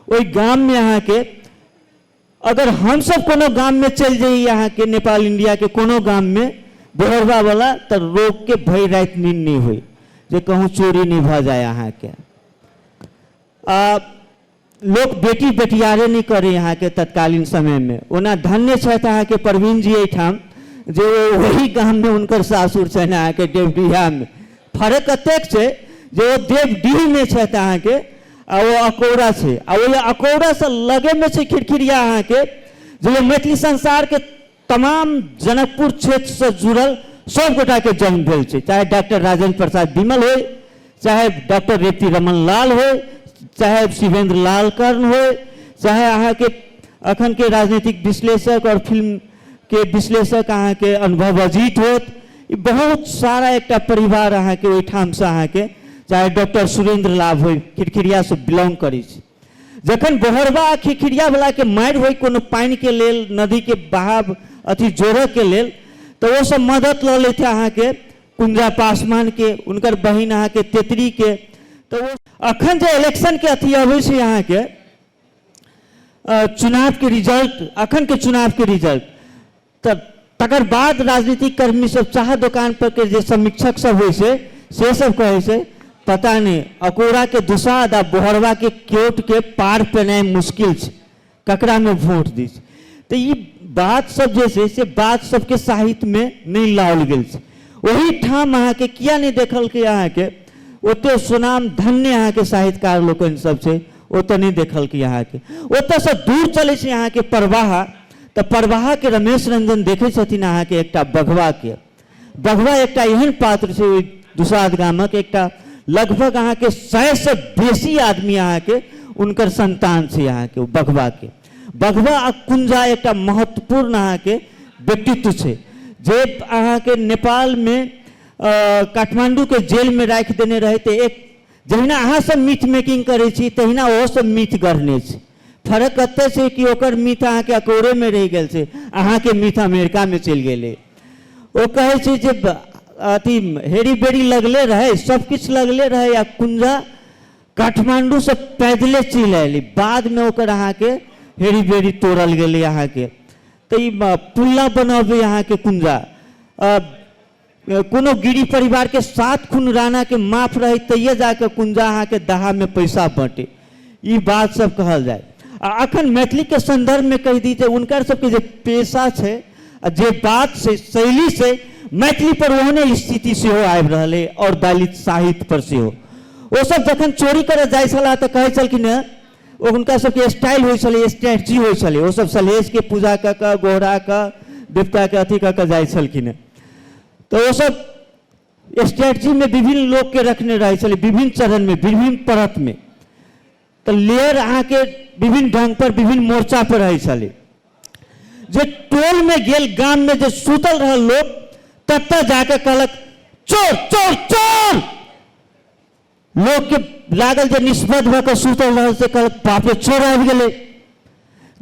ओहि गाममे अहाँके अगर हमसब कोनो गाममे चलि जइए अहाँके नेपाल इंडियाके कोनो गाममे बोहरबा वाला, तऽ रोगके भरि राति नींद नहि होइ जे कहूँ चोरी नहि भऽ जाय अहाँके। आ लोक बेटी बेटियारे नहि करै अहाँके तत्कालीन समयमे। ओना धन्य छथि अहाँके प्रवीण जी एहिठाम जे ओही गाममे हुनकर सासुर छनि अहाँके देवडीहामे। फर्क एतेक छै जे ओ देवडीहमे छथि अहाँके आ ओ अकौरा छै, आ ओहि अकौरासँ लगेमे छै खिरखिरिया अहाँके, जे मैथिली संसारके तमाम जनकपुर क्षेत्रसँ जुड़ल सब गोटाके जन्म भेल छै, चाहे डॉक्टर राजेंद्र प्रसाद विमल होय, चाहे डॉक्टर रेवती रमन लाल होय, चाहे शिवेंद्र लाल कर्ण होय, चाहे अहाँके अखनके राजनीतिक विश्लेषक और फिल्म के विश्लेषक अहाँके अनुभव अजीत होत। ई बहुत सारा एकटा परिवार अहाँके ओहिठामसँ अहाँके, चाहे डॉक्टर सुरेंद्र लाभ होय, खिरखिरियासँ बिलोंग करै छै। जखन बोहरबा आ खिरखिरिया वाला के मारि होय कोनो पानिके लेल, नदीके बहाव अथी जोड़ऽके लेल, तऽ ओ सब मदद लऽ लेथे अहाँके कुंजा पासवानके, हुनकर बहिन अहाँके तेतरीके। तऽ ओ अखन जे इलेक्शनके अथी अबै छै अहाँके चुनावके रिजल्ट, अखनके चुनावके रिजल्ट, तऽ तकर बाद राजनीतिक कर्मी सब चाह दोकान पर के जे समीक्षक सब होइ छै से सब कहै छै पता नहि अकोराके दुसाध आ बोहरबाके केवटके पार पेनाइ मुश्किल छै, ककरामे वोट दै छै। तऽ ई बात सब जे छै से बात सबके साहित्यमे नहि लाओल गेल छै। ओहिठाम अहाँके किया नहि देखलकै अहाँके ओते सुनाम धन्य अहाँके साहित्यकार लोकनि सब छै, ओतऽ नहि देखलकै अहाँके। ओतऽसँ दूर चलै छै अहाँके परवाहा, तऽ परवाहाके रमेश रंजन देखै छथिन अहाँके एकटा बघवाके। बघवा एकटा एहन पात्र छै ओहि दुसाध गामक, एकटा लगभग अहाँके 100 से बेसी आदमी अहाँके हुनकर संतान छै। अहाँके ओ बघवाके, बघवा आ कुंजा एकटा महत्वपूर्ण अहाँके व्यक्तित्व छै, जे अहाँके नेपालमे काठमाण्डूके जेलमे राखि देने रहै। तऽ एक जहिना अहाँ सब मिथ मेकिंग करै छी, तहिना ओहो सब मिथ गढ़ने छै। फर्क कतऽ छै कि ओकर मिथ अहाँके अकौरेमे रहि गेल छै, अहाँके मिथ अमेरिकामे चलि गेलै। ओ कहै छै जे अथी हेरी बेरी लगले रहै, सब किछु लगले रहै आ कुंजा काठमाण्डूसँ पैदले चलि अयली। बादमे ओकर अहाँके हेरी बेरी तोड़ल गेलै अहाँके। तऽ ई पुल्ला बनबै अहाँके कुंजा, कोनो गिरी परिवारके सात खून राणाके माफ रहै, तैये जाके कुंजा अहाँके दहामे पैसा बँटे। ई बात सब कहल जाय। आ अखन मैथिलीके सन्दर्भमे कहि दी जे हुनकर सबके जे पेशा छै आ जे बात छै, शैली छै, मैथिली पर ओहने स्थिति सेहो आबि रहल है और दलित साहित्य पर सेहो। ओसब जखन चोरी करऽ जाइ छलाह तऽ कहै छलखिन हेँ, ओ हुनका सबके स्टाइल होइ छलै, स्ट्रेटजी होइ छलै। ओसब सलहेशके पूजा कऽ कऽ, गोहरा कऽ, देवताके अथी कऽ कऽ जाइ छलखिन हेँ। तऽ ओसब स्ट्रेटजीमे विभिन्न लोकके रखने रहै छलै, विभिन्न चरणमे, विभिन्न परतमे। तऽ लेयर अहाँके विभिन्न ढंग पर, विभिन्न मोर्चा पर रहै छलै। जे टोलमे गेल, गाममे जे सुतल रहल लोक, ततऽ जाके कहलक, "चोर, चोर, चोर!" लोकके लागल जे निष्पद भऽ कऽ सुतल रहल, से कहलक, "बाप रे, चोर आबि गेलै।"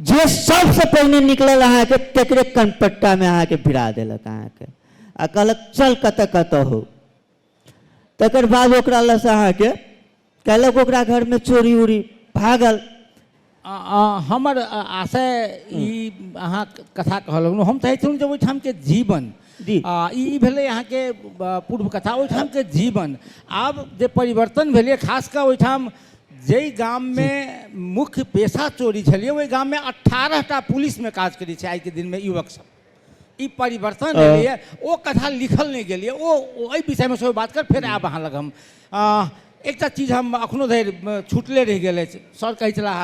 जे सबसँ पहिने निकलल अहाँके, तकरे कनपट्टामे अहाँके भिड़ा देलक अहाँके आ कहलक, "चल, कतऽ कतऽ हो।" तकर बाद ओकरा लग अहाँके कहलक, ओकरा घरमे चोरी उरी भागल। हमर आशय ई, अहाँ कथा कहलहुँ, हम चाहै छलहुँ जे ओहिठामके जीवन ई भेलै अहाँके पूर्व कथा। ओहिठामके जीवन आब जे परिवर्तन भेलै, खास कऽ ओहिठाम जाहि गाममे मुख्य पेशा चोरी छलियै, ओहि गाममे 18 टा पुलिसमे काज करै छै आइके दिनमे युवक सब। ई परिवर्तन एलैए, ओ कथा लिखल नहि गेल यऽ। ओ एहि विषयमे सेहो बात कर, फेर आयब अहाँ लग हम। एकटा चीज हम अखनो धरि छूटले रहि गेल अछि। सर कहै छलाह,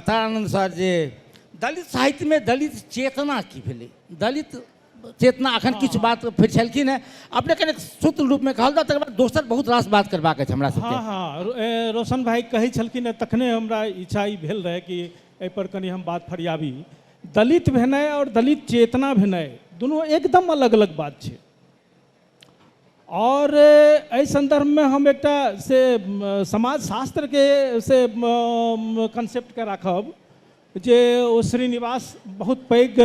तारानन्द सर, जे दलित साहित्यमे दलित चेतना की भेलै? दलित चेतना अखन किछु बात फेर छलखिन हेँ। अपने कने सूत्र रूपमे कहल जाउ, तकर बाद दोसर बहुत रास बात करबाक अछि हमरा सबके। हँ, रोशन भाई कहै छलखिन हेँ, तखने हमरा इच्छा ई भेल रहै कि एहिपर कनि हम बात फरियाबी। दलित भेनाइ आओर दलित चेतना भेनाइ दुनू एकदम अलग अलग बात छै। आओर एहि सन्दर्भमे हम एकटा से समाजशास्त्रके से कंसेप्टके राखब जे ओ श्रीनिवास बहुत पैघ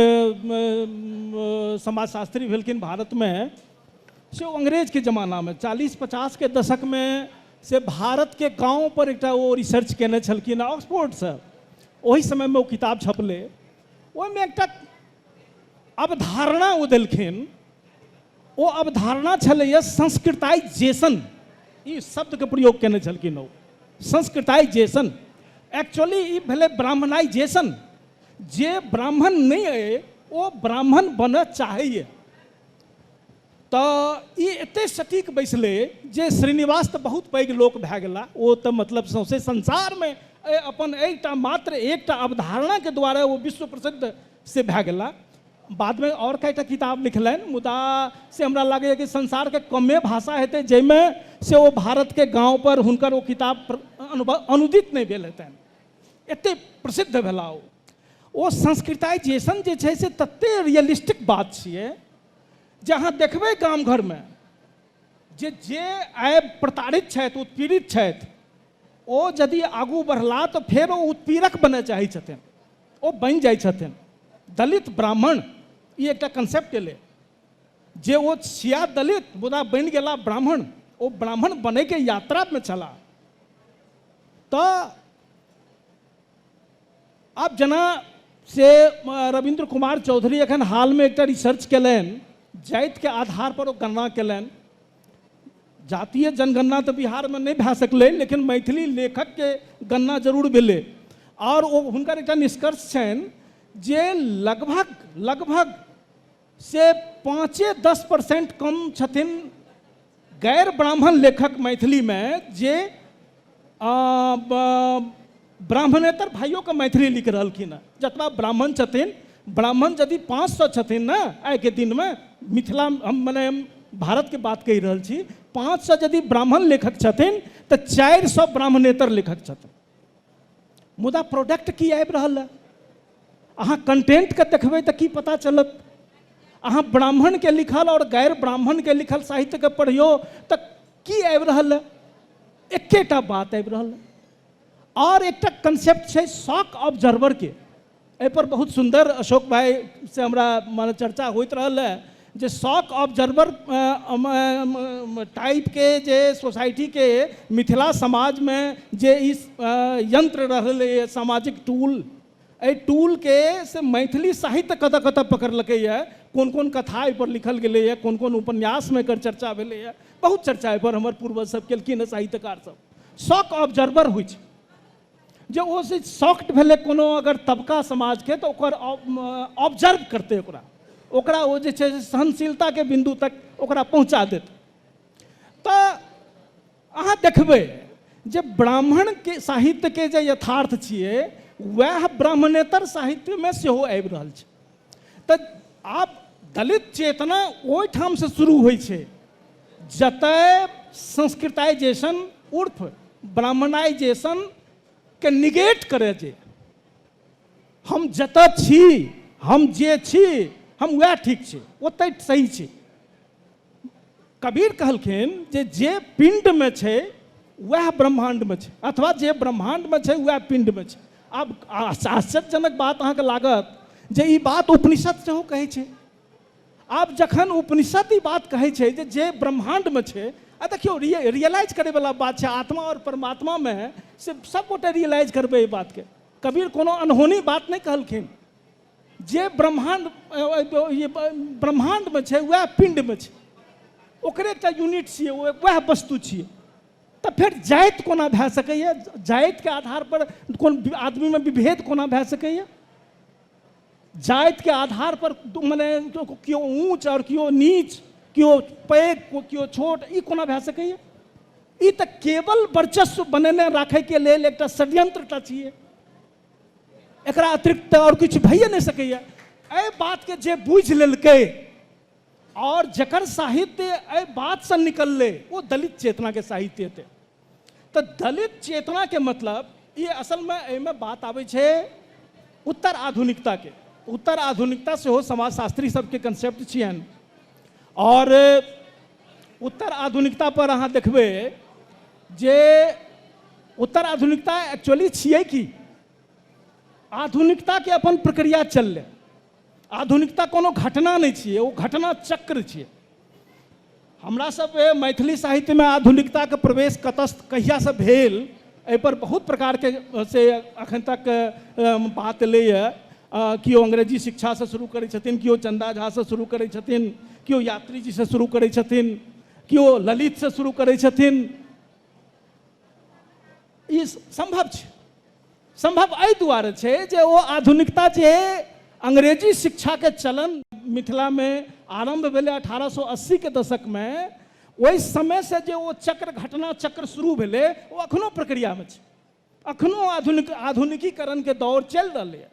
समाजशास्त्री भेलखिन भारतमे। से ओ अंग्रेजके जमानामे 40-50के दशकमे से भारतके गाँव पर एकटा ओ रिसर्च केने छलखिन ऑक्सफोर्डसँ। ओहि समयमे ओ किताब छपलै। ओहिमे एकटा अवधारणा ओ देलखिन। ओ अवधारणा छलैए संस्कृताइजेशन। ई शब्दके प्रयोग केने छलखिन ओ, संस्कृताइजेशन। एक्चुअली ई भेलै ब्राह्मणाइजेशन। जे ब्राह्मण नहि अइ, ओ ब्राह्मण बनऽ चाहैए। तऽ ई एते सटीक बैसलै जे श्रीनिवास तऽ बहुत पैघ लोक भए गेला। ओ तऽ मतलब सौंसे संसारमे अपन एकटा, मात्र एकटा अवधारणाके द्वारा ओ विश्व प्रसिद्ध से भए गेला। बादमे आओर कएटा किताब लिखलनि, मुदा से हमरा लागैए कि संसारके कमे भाषा हेतै जाहिमे से ओ भारतके गाँव पर हुनकर ओ किताब अनुदित नहि भेल हेतनि। एते प्रसिद्ध भेला ओ। ओ संस्कृताइजेशन जे छै से तते रियलिस्टिक बात छियै जे अहाँ देखबै गाम घरमे जे जे आइ प्रताड़ित छथि, उत्पीड़ित छथि, ओ यदि आगू बढ़ला तऽ फेर ओ उत्पीड़क बनय चाहै छथिन, ओ बनि जाइ छथिन। दलित ब्राह्मण ई एकटा कंसेप्ट एलै जे ओ छिया दलित, मुदा बनि गेला ब्राह्मण। ओ ब्राह्मण बनैके यात्रामे छला। तऽ आब जेना से रविन्द्र कुमार चौधरी एखन हालमे एकटा रिसर्च केलनि, जातिके आधार पर ओ गणना केलनि। जातीय जनगणना तऽ बिहारमे नहि भए सकलै, लेकिन मैथिली लेखकके गणना जरूर भेलै। आओर ओ हुनकर एकटा निष्कर्ष छनि जे लगभग लगभग से 5-10% कम छथिन गैर ब्राह्मण लेखक मैथिलीमे, जे ब्राह्मणेतर भाइयोके मैथिली लिख रहलखिन हँ। जतबा ब्राह्मण छथिन, ब्राह्मण यदि 500 छथिन ने आइके दिनमे मिथिला, हम मने हम भारतके बात कहि रहल छी, 500 यदि ब्राह्मण लेखक छथिन तऽ 400 ब्राह्मणेतर लेखक छथिन। मुदा प्रोडक्ट की आबि रहल है? अहाँ कंटेंटके देखबै तऽ की पता चलत? अहाँ ब्राह्मणके लिखल आओर गैर ब्राह्मणके लिखल साहित्यके पढ़ियौ तऽ की आबि रहल है? एकेटा बात आबि रहल है। आओर एकटा कंसेप्ट छै शॉक ऑब्जर्वरके, एहिपर बहुत सुन्दर अशोक भाई से हमरा माने चर्चा होइत रहल है जे शॉक ऑब्जर्वर टाइपके जे सोसाइटीके मिथिला समाजमे जे ई यंत्र रहलै, सामाजिक टूल, एहि टूलके से मैथिली साहित्य कतऽ कतऽ पकड़लकैए, कोन कोन कथा एहिपर लिखल गेलैए, कोन कोन उपन्यासमे एकर चर्चा भेलैए, बहुत चर्चा एहिपर हमर पूर्वज सब केलखिन हँ, साहित्यकार सब। शॉक ऑब्जर्वर होइ छै जे ओ से शॉक्ड भेलै कोनो अगर तबका समाजके तऽ ओकर ऑब्जर्व करतै, ओकरा ओकरा ओ जे छै सहनशीलताके बिन्दु तक ओकरा पहुँचा देतै। तऽ अहाँ देखबै जे ब्राह्मणके साहित्यके जे यथार्थ छियै वएह ब्राह्मणेतर साहित्यमे सेहो आबि रहल छै। तऽ आब दलित चेतना ओहिठामसँ शुरू होइ छै जतय संस्कृताइजेशन उर्फ ब्राह्मणाइजेशन के निगेट करे जे हम जतऽ छी, हम जे छी, हम वएह ठीक छी, ओतहि सही छी। कबीर कहलखिन जे जे पिंडमे छै वएह ब्रह्माण्डमे छै, अथवा जे ब्रह्माण्डमे छै वएह पिंडमे छै। आब आश्चर्यजनक बात अहाँके लागत जे ई बात उपनिषद सेहो कहै छै। आब जखन उपनिषद ई बात कहै छै जे जे ब्रह्माण्डमे छै, आ देखियौ रियलाइज करैवला बात छै, आत्मा आओर परमात्मामे से सबगोटे रियलाइज करबै एहि बातके। कबीर कोनो अनहोनी बात नहि कहलखिन। जे ब्रह्माण्ड ब्रह्माण्डमे छै वएह पिण्डमे छै, ओकरे एकटा यूनिट छियै, वएह वस्तु छियै। तऽ फेर जाति कोना भए सकैए? जातिके आधारपर कोन आदमीमे विभेद कोना भए सकैए? जातिके आधारपर मने केओ ऊँच आओर केओ नीच, केओ पैघ केओ छोट, ई कोना भए सकैए? ई तऽ केवल वर्चस्व बनेने राखैके लेल एकटा षड्यंत्रटा छियै, एकरा अतिरिक्त तऽ आओर किछु भइए नहि सकैए। एहि बातके जे बुझि लेलकै आओर जकर साहित्य एहि बातसँ निकललै ओ दलित चेतनाके साहित्य हेतै। तऽ दलित चेतनाके मतलब ई असलमे एहिमे बात आबै छै उत्तर आधुनिकताके। उत्तर आधुनिकता सेहो समाजशास्त्री सबके कंसेप्ट छियनि। आओर उत्तर आधुनिकता पर अहाँ देखबै जे उत्तर आधुनिकता एक्चुअली छियै की? आधुनिकताके अपन प्रक्रिया चललै। आधुनिकता कोनो घटना नहि छियै, ओ घटना चक्र छियै। हमरा सब मैथिली साहित्यमे आधुनिकताके प्रवेश कतऽ कहियासँ भेल एहिपर बहुत प्रकारके से अखन तक बात एलैए। केओ अंग्रेजी शिक्षासँ शुरू करै छथिन, केओ चन्दा झासँ शुरू करै छथिन, केओ यात्रीजीसँ शुरू करै छथिन, केओ ललितसँ शुरू करै छथिन। ई सम्भव छै, सम्भव एहि दुआरे छै जे ओ आधुनिकता जे अंग्रेजी शिक्षाके चलन मिथिलामे आरम्भ भेलै 1880के दशकमे, ओहि समयसँ जे ओ चक्र घटना चक्र शुरू भेलै ओ अखनो प्रक्रियामे छै। अखनो आधुनिकीकरणके दौर चलि रहलैए।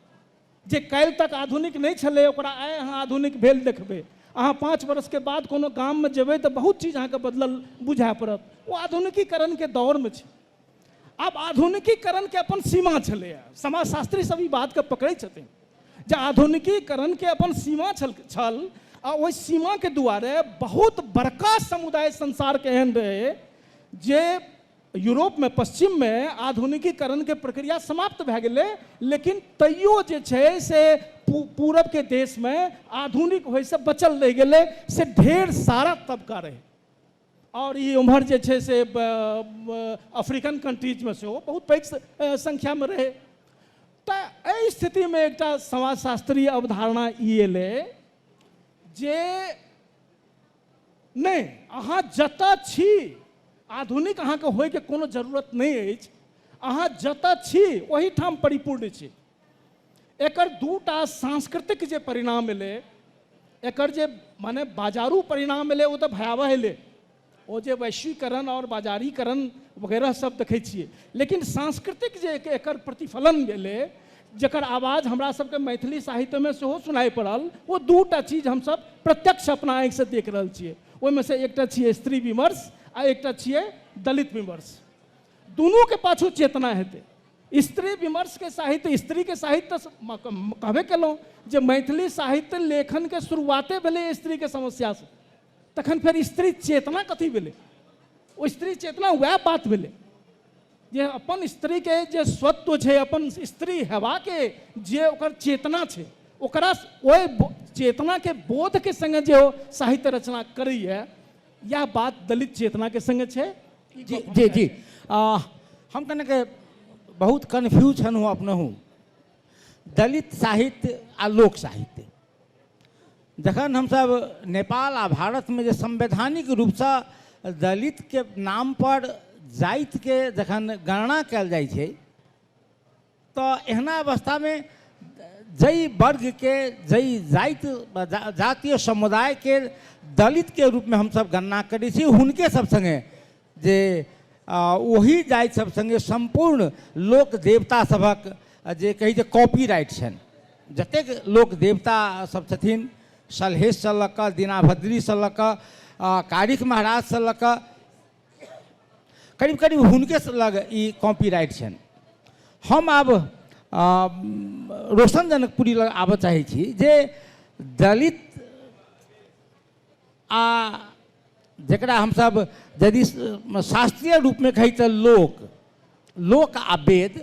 जे काल्हि तक आधुनिक नहि छलै ओकरा आइ अहाँ आधुनिक भेल देखबै। अहाँ 5 वर्षके बाद कोनो गाममे जेबै तऽ बहुत चीज अहाँके बदलल बुझाए पड़त। ओ आधुनिकीकरणके दौरमे छै। आब आधुनिकीकरणके अपन सीमा छलैए। समाजशास्त्री सब ई बातके पकड़ै छथिन जे आधुनिकीकरणके अपन सीमा छल आ ओहि सीमाके दुआरे बहुत बड़का समुदाय संसारके एहन रहै जे यूरोपमे पश्चिममे आधुनिकीकरणके प्रक्रिया समाप्त भए गेलै, लेकिन तैयो जे छै से पूरबके देशमे आधुनिक होइसँ बचल रहि गेलै, से ढेर सारा तबका रहै। आओर ई उम्हर जे छै से अफ्रीकन कंट्रीजमे सेहो बहुत पैघ संख्यामे रहै। तऽ एहि स्थितिमे एकटा समाजशास्त्रीय अवधारणा ई एलै जे नहि, अहाँ जतऽ छी आधुनिक अहाँके होइके कोनो जरूरत नहि अछि, अहाँ जतऽ छी ओहिठाम परिपूर्ण छी। एकर दूटा सांस्कृतिक जे परिणाम एलै, एकर जे माने बाजारू परिणाम एलै ओ तऽ भयावह एलै, ओ जे वैश्वीकरण आओर बाजारीकरण वगैरह सब देखै छियै, लेकिन सांस्कृतिक जे एकर प्रतिफलन भेलै जकर आवाज हमरा सबके मैथिली साहित्यमे सेहो सुनाइ पड़ल, ओ दूटा चीज हमसब प्रत्यक्ष अपना आँखिसँ देख रहल छियै। ओहिमे से एकटा छियै स्त्री विमर्श आ आ एकटा छियै दलित विमर्श। दुनूके पाछू चेतना हेतै। स्त्री विमर्शके साहित्य, स्त्रीके साहित्य कहबे केलहुँ जे मैथिली साहित्य लेखनके शुरुआते भेलै स्त्रीके समस्यासँ, तखन फेर स्त्री चेतना कथी भेलै? ओ स्त्री चेतना वएह बात भेलै जे अपन स्त्रीके जे स्वत्व छै, अपन स्त्री हेबाके जे ओकर चेतना छै, ओकरा ओहि चेतनाके बोधके सङ्गे जे ओ साहित्य रचना करैए, इएह बात दलित चेतनाके सङ्गे छै। जी जी जी। हम कनेक बहुत कन्फ्यूज छलहुँ अपनहु। दलित साहित्य आ लोक साहित्य, जखन हमसब नेपाल आ भारतमे जे संवैधानिक रूपसँ दलितके नाम पर जातिके जखन गणना कयल जाइ छै, तऽ एहना अवस्थामे जाहि वर्गके, जाहि जाति, जातीय समुदायके दलितके रूपमे हमसब गणना करै छी, हुनके सब सङ्गे जे ओही जाति सब सङ्गे सम्पूर्ण लोक देवता सभक जे कहै छै कॉपीराइट छनि। जतेक लोक देवता सब छथिन, सलहेशसँ लऽ कऽ दीनाभद्रीसँ लऽ कऽ कारिख महाराजसँ लऽ कऽ करीब करीब हुनके लग ई कॉपीराइट छनि। हम आब रोशन जनकपुरी लग आबऽ चाहै छी जे दलित आ जकरा हमसब यदि शास्त्रीय रूपमे कही तऽ लोक, लोक आ वेद,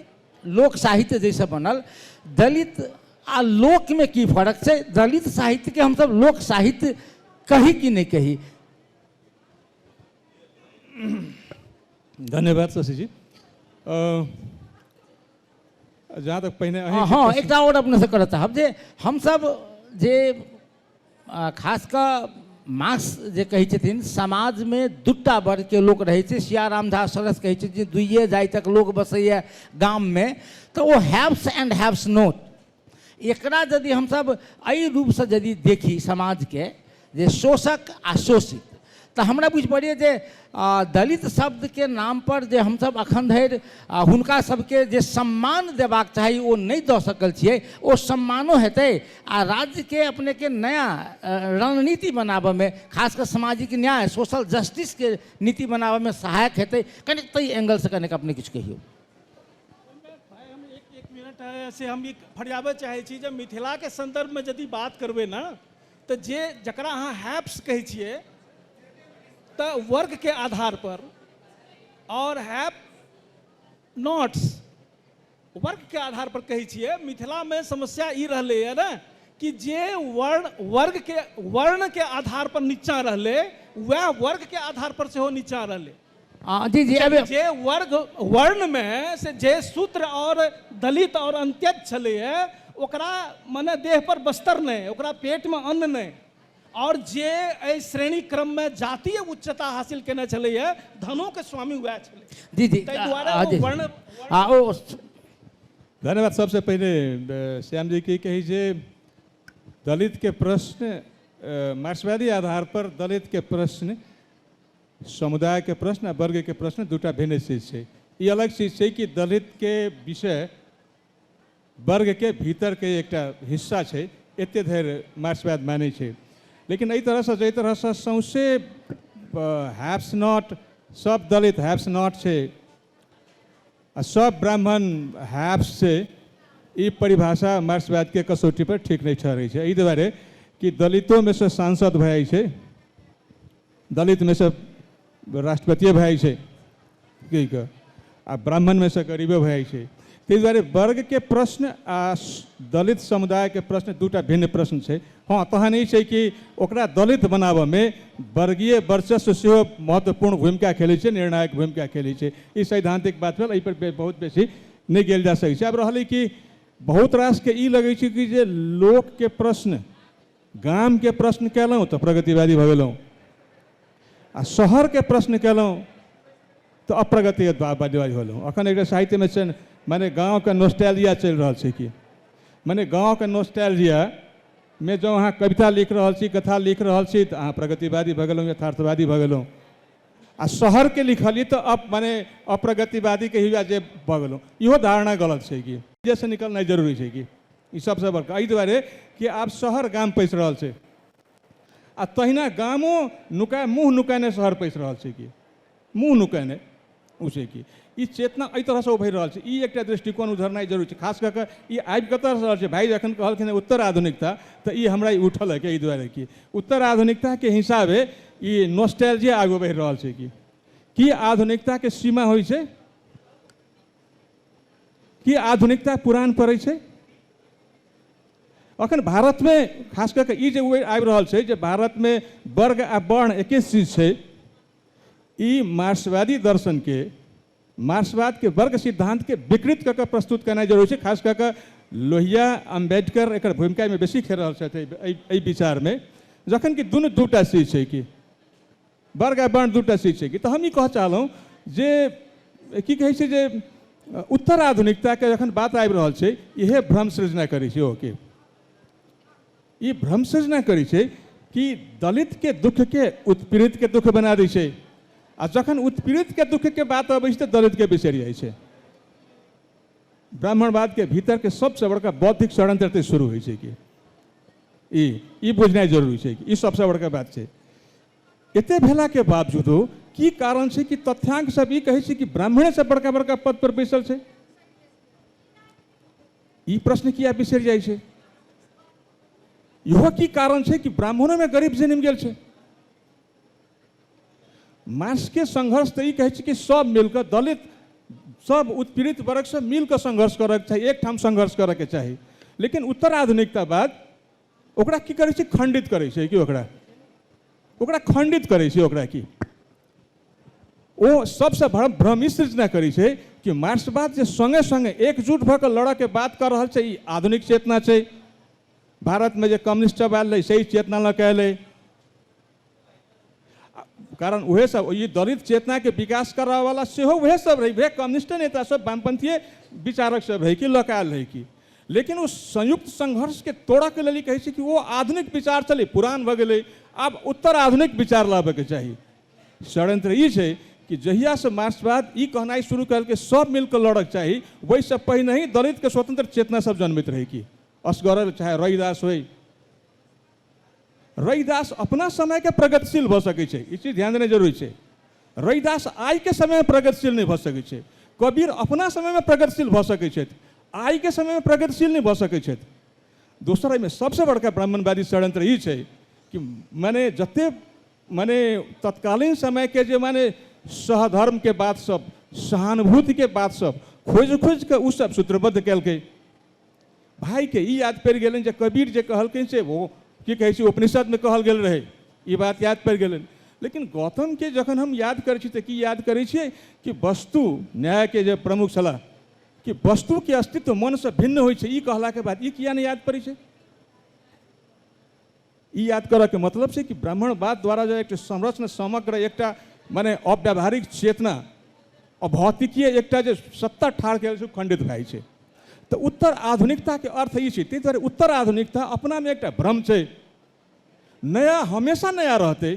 लोक साहित्य जैसे बनल, दलित आ लोकमे की फर्क छै? दलित साहित्यके हमसब लोक साहित्य कही कि नहि कही? धन्यवाद शशि जी। जहाँ तक पहिने हँ, एकटा आओर अपनेसँ करऽ चाहब जे हमसब जे खास कऽ मार्क्स जे कहै छथिन समाजमे दूटा वर्गके लोक रहै छै, सियाराम झा सरस कहै छथिन जे दुइए जातिक लोक बसैए गाममे, तऽ ओ हैव्स एंड हैव्स नोट, एकरा यदि हमसब एहि रूपसँ यदि देखी समाजके जे शोषक आ शोषित, तऽ हमरा बुझि पड़ैए जे दलित शब्दके नामपर जे हमसब अखन धरि हुनका सबके जे सम्मान देबाक चाही ओ नहि दऽ सकल छियै, ओ सम्मानो हेतै आ राज्यके अपनेके नया रणनीति बनाबऽमे, खास कऽ सामाजिक न्याय, सोशल जस्टिसके नीति बनाबऽमे सहायक हेतै। कनिक ताहि एंगलसँ कनिक अपने किछु कहियौ। भाई, हम एक मिनट से हम ई फरियाबऽ चाहै छी जे मिथिलाके सन्दर्भमे यदि बात करबै ने तऽ जे जकरा अहाँ हैप्स कहै छियै तऽ वर्गके आधार पर, और हैप नॉट्स वर्गके आधार पर कहै छियै। मिथिलामे समस्या ई रहलैए ने कि जे वर्ण वर्गके वर्णके आधार पर नीचाँ रहलै, वएह वर्गके आधार पर सेहो नीचाँ रहलै। जी जी। अबे जे वर्ग वर्णमे से जे शूद्र और दलित और अंत्यज छलैए ओकरा मने देह पर बस्तर नहि, ओकरा पेटमे अन्न नहि, और जे एहि श्रेणी क्रममे जातीय उच्चता हासिल केने छलैए धनोके स्वामी वएह छलै। जी जी। ताहि दुआरे ओ वर्ण ओ धन्यवाद। सबसे पहिने श्याम जी की कही जे दलित के प्रश्न मार्क्सवादी आधार पर दलित के प्रश्न, समुदाय के प्रश्न आ वर्ग के प्रश्न दूटा भिन्न चीज छै। ई अलग चीज छै कि दलित के विषय वर्ग के भीतर के एकटा हिस्सा छै, एते धरि मार्क्सवाद मानै छै। लेकिन एहि तरहसँ जाहि तरहसँ सौंसे हैव्स not, सब दलित हैव्स not छै आ सब ब्राह्मण हैव्स छै, ई परिभाषा मार्क्सवादके कसौटी पर ठीक नहि ठहरै छै। एहि दुआरे कि दलितोमे से सांसद भए जाइ छै, दलितमे से राष्ट्रपतिए भए जाइ छै की कऽ, आ ब्राह्मणमे से गरीबे भए जाइ छै। ताहि दुआरे वर्गके प्रश्न आ दलित समुदायके प्रश्न दूटा भिन्न प्रश्न छै। हँ, तहन ई छै कि ओकरा दलित बनाबऽमे वर्गीय वर्चस्व सेहो महत्वपूर्ण भूमिका खेलै छै, निर्णायक भूमिका खेलै छै। ई सैद्धांतिक बात भेल, एहिपर बहुत बेसी नहि गेल जा सकै छै। आब रहलै कि बहुत रासके ई लगै छै कि जे लोकके प्रश्न, गामके प्रश्न केलहुँ तऽ प्रगतिवादी भऽ गेलहुँ, आ शहरके प्रश्न केलहुँ तऽ अप्रगतिवादी होलहुँ। अखन एकटा साहित्यमे छै माने गाँवके नोस्टैल्जिया चलि रहल छै कि माने गाँवके नोस्टैल्जियामे जँ अहाँ कविता लिख रहल छी, कथा लिख रहल छी तऽ अहाँ प्रगतिवादी भऽ गेलहुँ, यथार्थवादी भऽ गेलहुँ, आ शहरके लिखलियै तऽ माने अप्रगतिवादीके हिया जे भऽ गेलहुँ। इहो धारणा गलत छै कि जैसे निकलनाइ जरूरी छै कि ई सबसँ बड़का एहि दुआरे कि आब शहर गाम पैसि रहल छै, आ तहिना गामो नुका मुँह नुकाने शहर पैसि रहल छै कि मुँह नुकेने ओ छै कि ई चेतना एहि तरहसँ उभरि रहल छै। ई एकटा दृष्टिकोण उधरनाइ जरूरी छै। खास कऽ कऽ ई आबि कतऽ रहल छै? भाइ जखन कहलखिन उत्तर आधुनिकता, तऽ ई हमरा ई उठल है कि एहि दुआरे कि उत्तर आधुनिकताके हिसाबे ई नोस्टैल्जिया आगू बढ़ि रहल छै। कि की आधुनिकताके सीमा होइ छै? की आधुनिकता पुरान पड़ै छै? अखन भारतमे खास कऽ कऽ ई जे आबि रहल छै जे भारतमे वर्ग आ वर्ण एके चीज छै, ई मार्क्सवादी दर्शनके, मार्क्सवादके वर्ग सिद्धान्तके विकृत कऽ कऽ प्रस्तुत केनाइ जरूरी छै। खास कऽ कऽ लोहिया, अम्बेडकर एकर भूमिकामे बेसी खेल रहल छथि एहि विचारमे, जखन कि दुनू दूटा चीज छै, कि वर्ग आ वर्ण दूटा चीज छै। कि तऽ हम ई कहऽ चाहलहुँ जे की कहै छै जे उत्तर आधुनिकताके जखन बात आबि रहल छै, इहे भ्रम सृजना करै छै। ओके, ई भ्रम सृजना करै छै कि दलितके दुःखके उत्पीड़ितके दुःख बना दै छै, आ जखन उत्पीड़ितके दुःखके बात अबै छै तऽ दलितके बिसरि जाइ छै। ब्राह्मणवादके भीतरके सबसँ बड़का बौद्धिक षड्यंत्र तऽ शुरू होइ छै। कि ई ई बुझनाइ जरूरी छै कि ई सबसँ बड़का बात छै। एते भेलाके बावजूदो की कारण छै कि तथ्यांक सब ई कहै छै कि ब्राह्मणे सब बड़का बड़का पद पर बैसल छै? ई प्रश्न किया बिसरि जाइ छै? इहो की कारण छै कि ब्राह्मणोमे गरीब जन्म गेल छै? मार्क्सके संघर्ष तऽ ई कहै छै कि सब मिलकऽ, दलित सब, उत्पीड़ित वर्ग सब मिलकऽ संघर्ष करऽके चाही, एकठाम संघर्ष करऽके चाही। लेकिन उत्तर आधुनिकता बाद ओकरा की करै छै? खंडित करै छै। कि ओकरा ओकरा खंडित करै छै। ओकरा की ओ सबसँ भ्रम भ्रम ई सृजना करै छै कि मार्क्सवाद जे सङ्गे सङ्गे एकजुट भऽ कऽ लड़ऽके बात कऽ रहल छै, ई आधुनिक चेतना छै। भारतमे जे कम्युनिस्ट सब आयल रहै, सही चेतना लऽ कऽ एलै, कारण उहे सब ई दलित चेतनाके विकास करऽवला सेहो उहे सब रहै, उहे कम्युनिस्ट नेता सब, वामपंथीय विचारक सब रहै कि लऽ कऽ आयल रहै कि। लेकिन ओ संयुक्त संघर्षके तोड़ऽके लेल ई कहै छै कि ओ आधुनिक विचार छलै, पुरान भऽ गेलै, आब उत्तर आधुनिक विचार लाबऽके चाही। षड्यंत्र ई छै कि जहियासँ मार्क्सवाद ई कहनाइ शुरू केलकै सब मिलकऽ लड़ऽके चाही, ओहिसँ पहिने ही दलितके स्वतंत्र चेतना सब जन्मित रहै कि असगर, चाहे रविदास होइ। रविदास अपना समयके प्रगतिशील भऽ सकै छै, ई चीज ध्यान देनाइ जरूरी छै। रविदास आइके समयमे प्रगतिशील नहि भऽ सकै छै। कबीर अपना समयमे प्रगतिशील भऽ सकै छथि, आइके समयमे प्रगतिशील नहि भऽ सकै छथि। दोसर, एहिमे सबसँ बड़का ब्राह्मणवादी षड्यंत्र ई छै कि मने जते मने तत्कालीन समयके जे मने सहधर्मके बात सब, सहानुभूतिके बात सब खोजि खोजि कऽ ओ सब सूत्रबद्ध केलकै। भाइके ई याद पड़ि गेलनि जे कबीर जे कहलखिन से ओ की कहै छै उपनिषदमे कहल गेल रहै, ई बात याद पड़ि गेलनि। लेकिन गौतमके जखन हम याद करै छी तऽ की याद करै छियै कि वस्तु न्यायके जे प्रमुख छलाह कि वस्तुके अस्तित्व मनसँ भिन्न होइ छै, ई कहलाके बाद ई किया नहि याद पड़ै छै? ई याद करऽके मतलब छै कि ब्राह्मणवाद द्वारा जे एकटा संरचना समग्र एकटा मने अव्यावहारिक चेतना, अभौतिकीय एकटा जे सत्ता ठाढ़ कयल छै, खंडित भए जाइ छै। तऽ उत्तर आधुनिकताके अर्थ ई छै। ताहि दुआरे उत्तर आधुनिकता अपनामे एकटा भ्रम छै। नया हमेशा नया रहतै।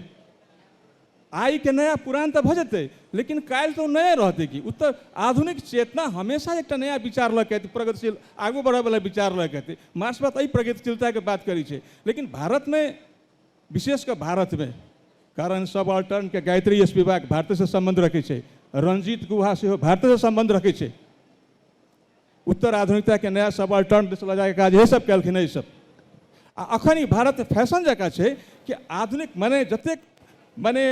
आइके नया पुरान तऽ भऽ जेतै, लेकिन काल्हि तऽ ओ नया रहतै। कि उत्तर आधुनिक चेतना हमेशा एकटा नया विचार लऽ के एतै, प्रगतिशील आगू बढ़यवला विचार लऽ के एतै। मार्क्सवाद एहि प्रगतिशीलताके बात करै छै। लेकिन भारतमे, विशेष कऽ भारतमे, कारण सब अल्टर्नके गायत्री स्पिवाक भारतसँ सम्बन्ध रखै छै, रंजीत गुहा सेहो भारतसँ सम्बन्ध रखै छै। उत्तर आधुनिकताके नया सब अल्टर्न दिस लऽ जाके काज इहे सब केलखिन ई सब। आ अखन ई भारत फैशन जकाँ छै कि आधुनिक मने जतेक मने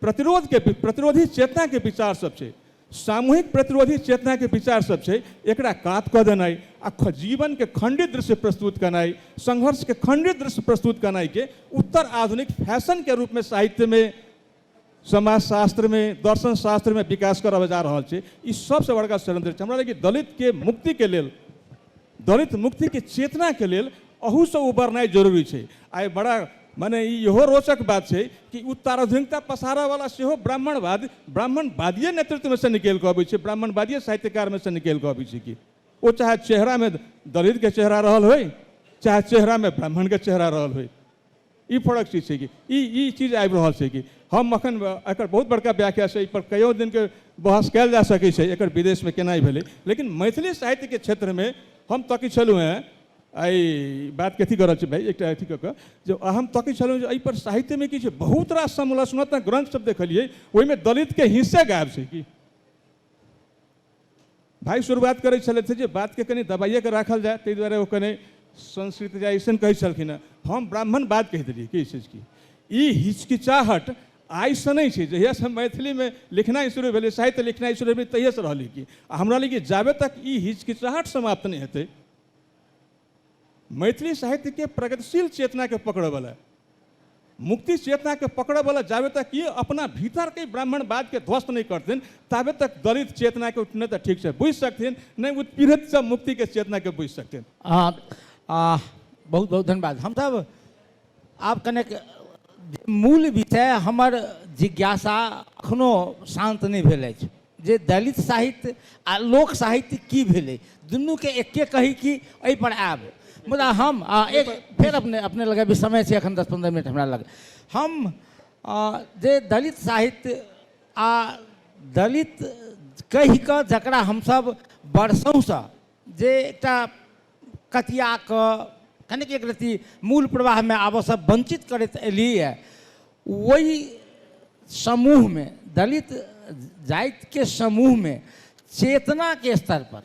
प्रतिरोधके, प्रतिरोधी चेतनाके विचार सब छै, सामूहिक प्रतिरोधी चेतनाके विचार सब छै, एकरा कात कऽ देनाइ आ जीवनके खंडित दृश्य प्रस्तुत केनाइ, संघर्षके खंडित दृश्य प्रस्तुत केनाइके उत्तर आधुनिक फैशनके रूपमे साहित्यमे, समाजशास्त्रमे, दर्शन शास्त्रमे विकास करऽ जा रहल छै। ई सबसँ बड़का षड्यंत्र छै। हमरा लागि दलितके मुक्तिके लेल, दलित मुक्तिके चेतनाके लेल अहूसँ उबरनाइ जरूरी छै। आइ बड़ा मने ई इहो रोचक बात छै कि उत्तराधुनिकता पसारऽवला सेहो ब्राह्मणवाद, ब्राह्मणवादीय नेतृत्वमे से निकलि कऽ अबै छै, ब्राह्मणवादीय साहित्यकारमे से निकलि कऽ अबै छै। कि ओ चाहे चेहरामे दलितके चेहरा रहल होइ, चाहे चेहरामे ब्राह्मणके चेहरा रहल होइ, ई फरक चीज छै। कि ई ई चीज आबि रहल छै कि हम अखन एकर बहुत बड़का व्याख्या छै, एहि पर कईयो दिनके बहस कयल जा सकै छै, एकर विदेशमे केना भेलै। लेकिन मैथिली साहित्यके क्षेत्रमे हम तकै छलहुँ हेँ, एहि बातके अथी कऽ रहल छी भाइ, एकटा अथी कऽ कऽ जे हम तकै छलहुँ जे एहिपर साहित्यमे की छै, बहुत रास समालोचनात्मक ग्रंथ सब देखलियै, ओहिमे दलितके हिस्से गायब छै। की भाइ शुरुआत करै छलथि जे बातके कनि दबाइएके राखल जाय, ताहि दुआरे ओ कनि संस्कृतिजाइजेशन कहै छलखिन हेँ, हम ब्राह्मण बात कहि देलियै की चीज की ई हिचकिचाहट आइसँ नहि छै, जहियासँ मैथिलीमे लिखनाइ शुरू भेलै, साहित्य लिखनाइ शुरू भेलै, तहियासँ रहलै की। आ हमरा लगैए जाबे तक ई हिचकिचाहट समाप्त नहि हेतै, मैथिली साहित्यके प्रगतिशील चेतनाके पकड़ऽवला, मुक्ति चेतनाके पकड़ऽवला जाबे तक ये अपना भीतरके ब्राह्मणवादके ध्वस्त नहि करथिन, ताबे तक दलित चेतनाके नहि तऽ ठीक से बुझि सकथिन, नहि उत्पीड़ित सब मुक्तिके चेतनाके बुझि सकथिन। बहुत बहुत धन्यवाद। हमसब आब कनेक मूल विषय हमर जिज्ञासा अखनो शान्त नहि भेल अछि जे दलित साहित्य आ लोक साहित्य की भेलै, दुनूके एके कही कि एहिपर आयब। मुदा हम एक फेर अपने अपने लग अभी समय छै, एखन 10-15 मिनट हमरा लग। हम जे दलित साहित्य आ दलित कहि कऽ जकरा हमसब वर्षौंसँ जे एकटा कतिया कऽ कनिक एक रति मूल प्रवाहमे आबऽसँ वञ्चित करैत एलियै, ओहि समूहमे दलित जातिके समूहमे चेतनाके स्तर पर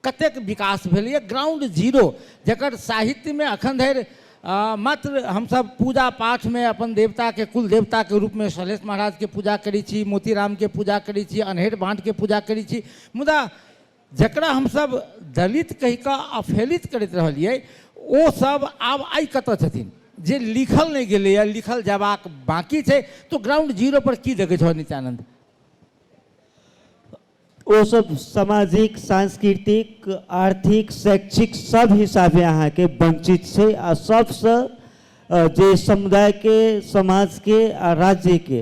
कतेक विकास भेलैए, ग्राउंड जीरो, जकर साहित्यमे अखन धरि मात्र हमसब पूजा पाठमे अपन देवताके कुल देवताके रूपमे शैलेश महाराजके पूजा करै छी, मोतीरामके पूजा करै छी, अन्हेर बाँटके पूजा करै छी, मुदा जकरा हमसब दलित कहि कऽ अफेलित करैत रहलियै ओ सब आब आइ कतऽ छथिन, जे लिखल नहि गेलैए, लिखल जयबाक बाँकी छै, तो ग्राउंड जीरो पर की देखै छौ नित्यानंद? ओ सब सामाजिक, सांस्कृतिक, आर्थिक, शैक्षिक सब हिसाबे अहाँके वंचित छै आ सबसँ जे समुदायके, समाजके आ राज्यके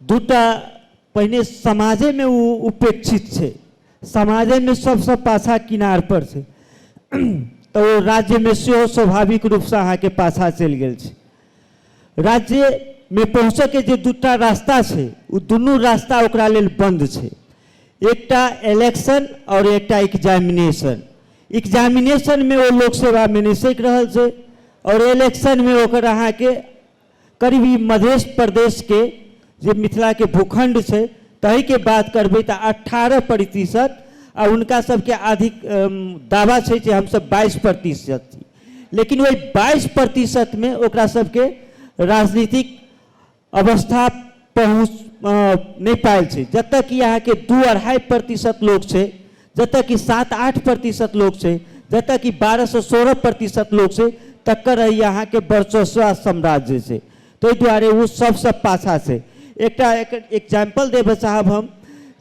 दूटा पहिने समाजेमे ओ उपेक्षित छै, समाजेमे सबसँ पाछा किनार पर छै, तऽ ओ राज्यमे सेहो स्वाभाविक रूपसँ अहाँके पाछा चलि गेल छै। राज्यमे पहुँचऽके जे दूटा रास्ता छै ओ दुनू रास्ता ओकरा लेल बन्द छै, एकटा इलेक्शन आओर एकटा एग्जामिनेशन। एग्जामिनेशनमे ओ लोक सेवामे नहि सकि रहल छै आओर इलेक्शनमे ओकर अहाँके करीब ई मध्य प्रदेशके जे मिथिलाके भूखंड छै तहीके बात करबै तऽ 18% आ हुनका सबके अधिक दावा छै जे हमसब 22% छी, लेकिन ओहि 22%मे ओकरा सबके राजनीतिक अवस्था पहुँच नहि पायल छै। जतऽ कि अहाँके 2-2.5% लोक छै, जतऽ कि 7-8% लोक छै, जतऽ कि 12 से 16% लोक छै, तकर एहि अहाँके वर्चस्व आ साम्राज्य छै, ताहि दुआरे ओ सबसँ पाछा छै। एकटा एग्जाम्पल देबऽ चाहब हम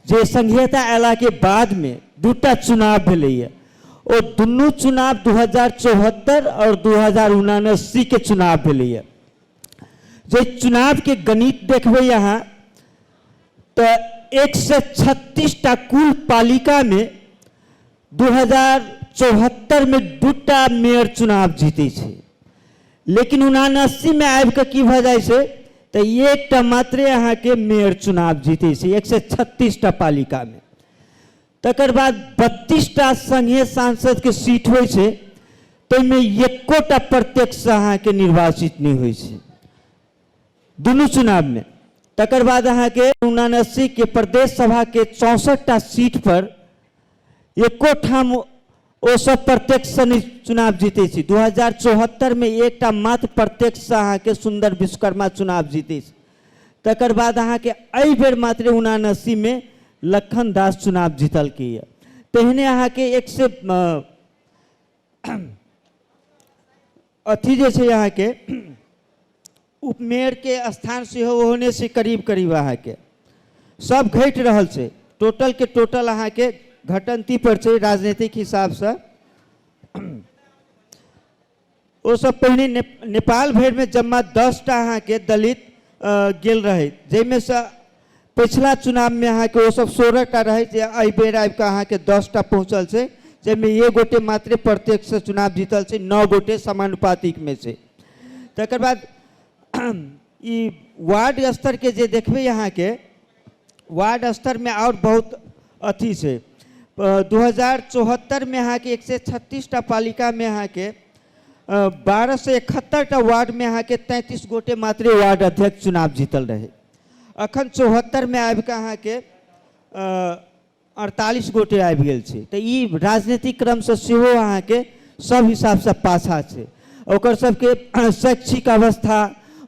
जे संघीयता अयलाके बादमे दूटा चुनाव भेलैए, ओ दुनू चुनाव 2074 आओर 2079 के चुनाव भेलैए। जे चुनावके गणित देखबै अहाँ तऽ 136टा कुल पालिकामे 2074मे 2टा मेयर चुनाव जीतै छै, लेकिन 79मे आबिकऽ की भऽ जाइ छै तऽ एकटा मात्रे अहाँके मेयर चुनाव जीतै छै 136टा पालिकामे। तकर बाद 32टा संघीय सांसदके सीट होइ छै, ताहिमे एकोटा प्रत्यक्ष अहाँके निर्वाचित नहि होइ छै दुनू चुनावमे। तकर बाद अहाँके 79 के प्रदेश सभाके 64टा सीट पर एको ठाम ओ सब प्रत्यक्ष नहि चुनाव जीतै छै। 2074मे एकटा मात्र प्रत्यक्ष अहाँके सुन्दर विश्वकर्मा चुनाव जीतै छै। तकर बाद अहाँके एहि बेर मात्र 79मे लखन दास चुनाव जीतलकै। तेहने अहाँके एक से अथी जे छै अहाँके उपमेयरके स्थान सेहो ओहने छै करीब करीब अहाँके सब घटि रहल छै, टोटल के टोटल अहाँके घटंती पर छै राजनीतिक हिसाबसँ। ओ सब पहिने नेपाल भरिमे जम्मा 10टा अहाँके दलित गेल रहै, जाहिमे सँ पछिला चुनावमे अहाँके ओ सब 16टा रहै, जे एहि बेर आबिकऽ अहाँके 10टा पहुँचल छै, जाहिमे एक गोटे मात्रे प्रत्यक्ष चुनाव जीतल छै, 9 गोटे समानुपातिकमे छै। तकर बाद ई वार्ड स्तरके जे देखबै अहाँके, वार्ड स्तरमे आओर बहुत अथी छै। 2074मे अहाँके 136टा पालिकामे अहाँके 1271टा वार्डमे अहाँके 33 गोटे मात्रे वार्ड अध्यक्ष चुनाव जीतल रहे। अखन 74मे आबिकऽ अहाँके 48 गोटे आबि गेल छै। तऽ ई राजनीतिक क्रमसँ सेहो अहाँके सब हिसाबसँ पाछा छै। ओकर सबके शैक्षिक अवस्था,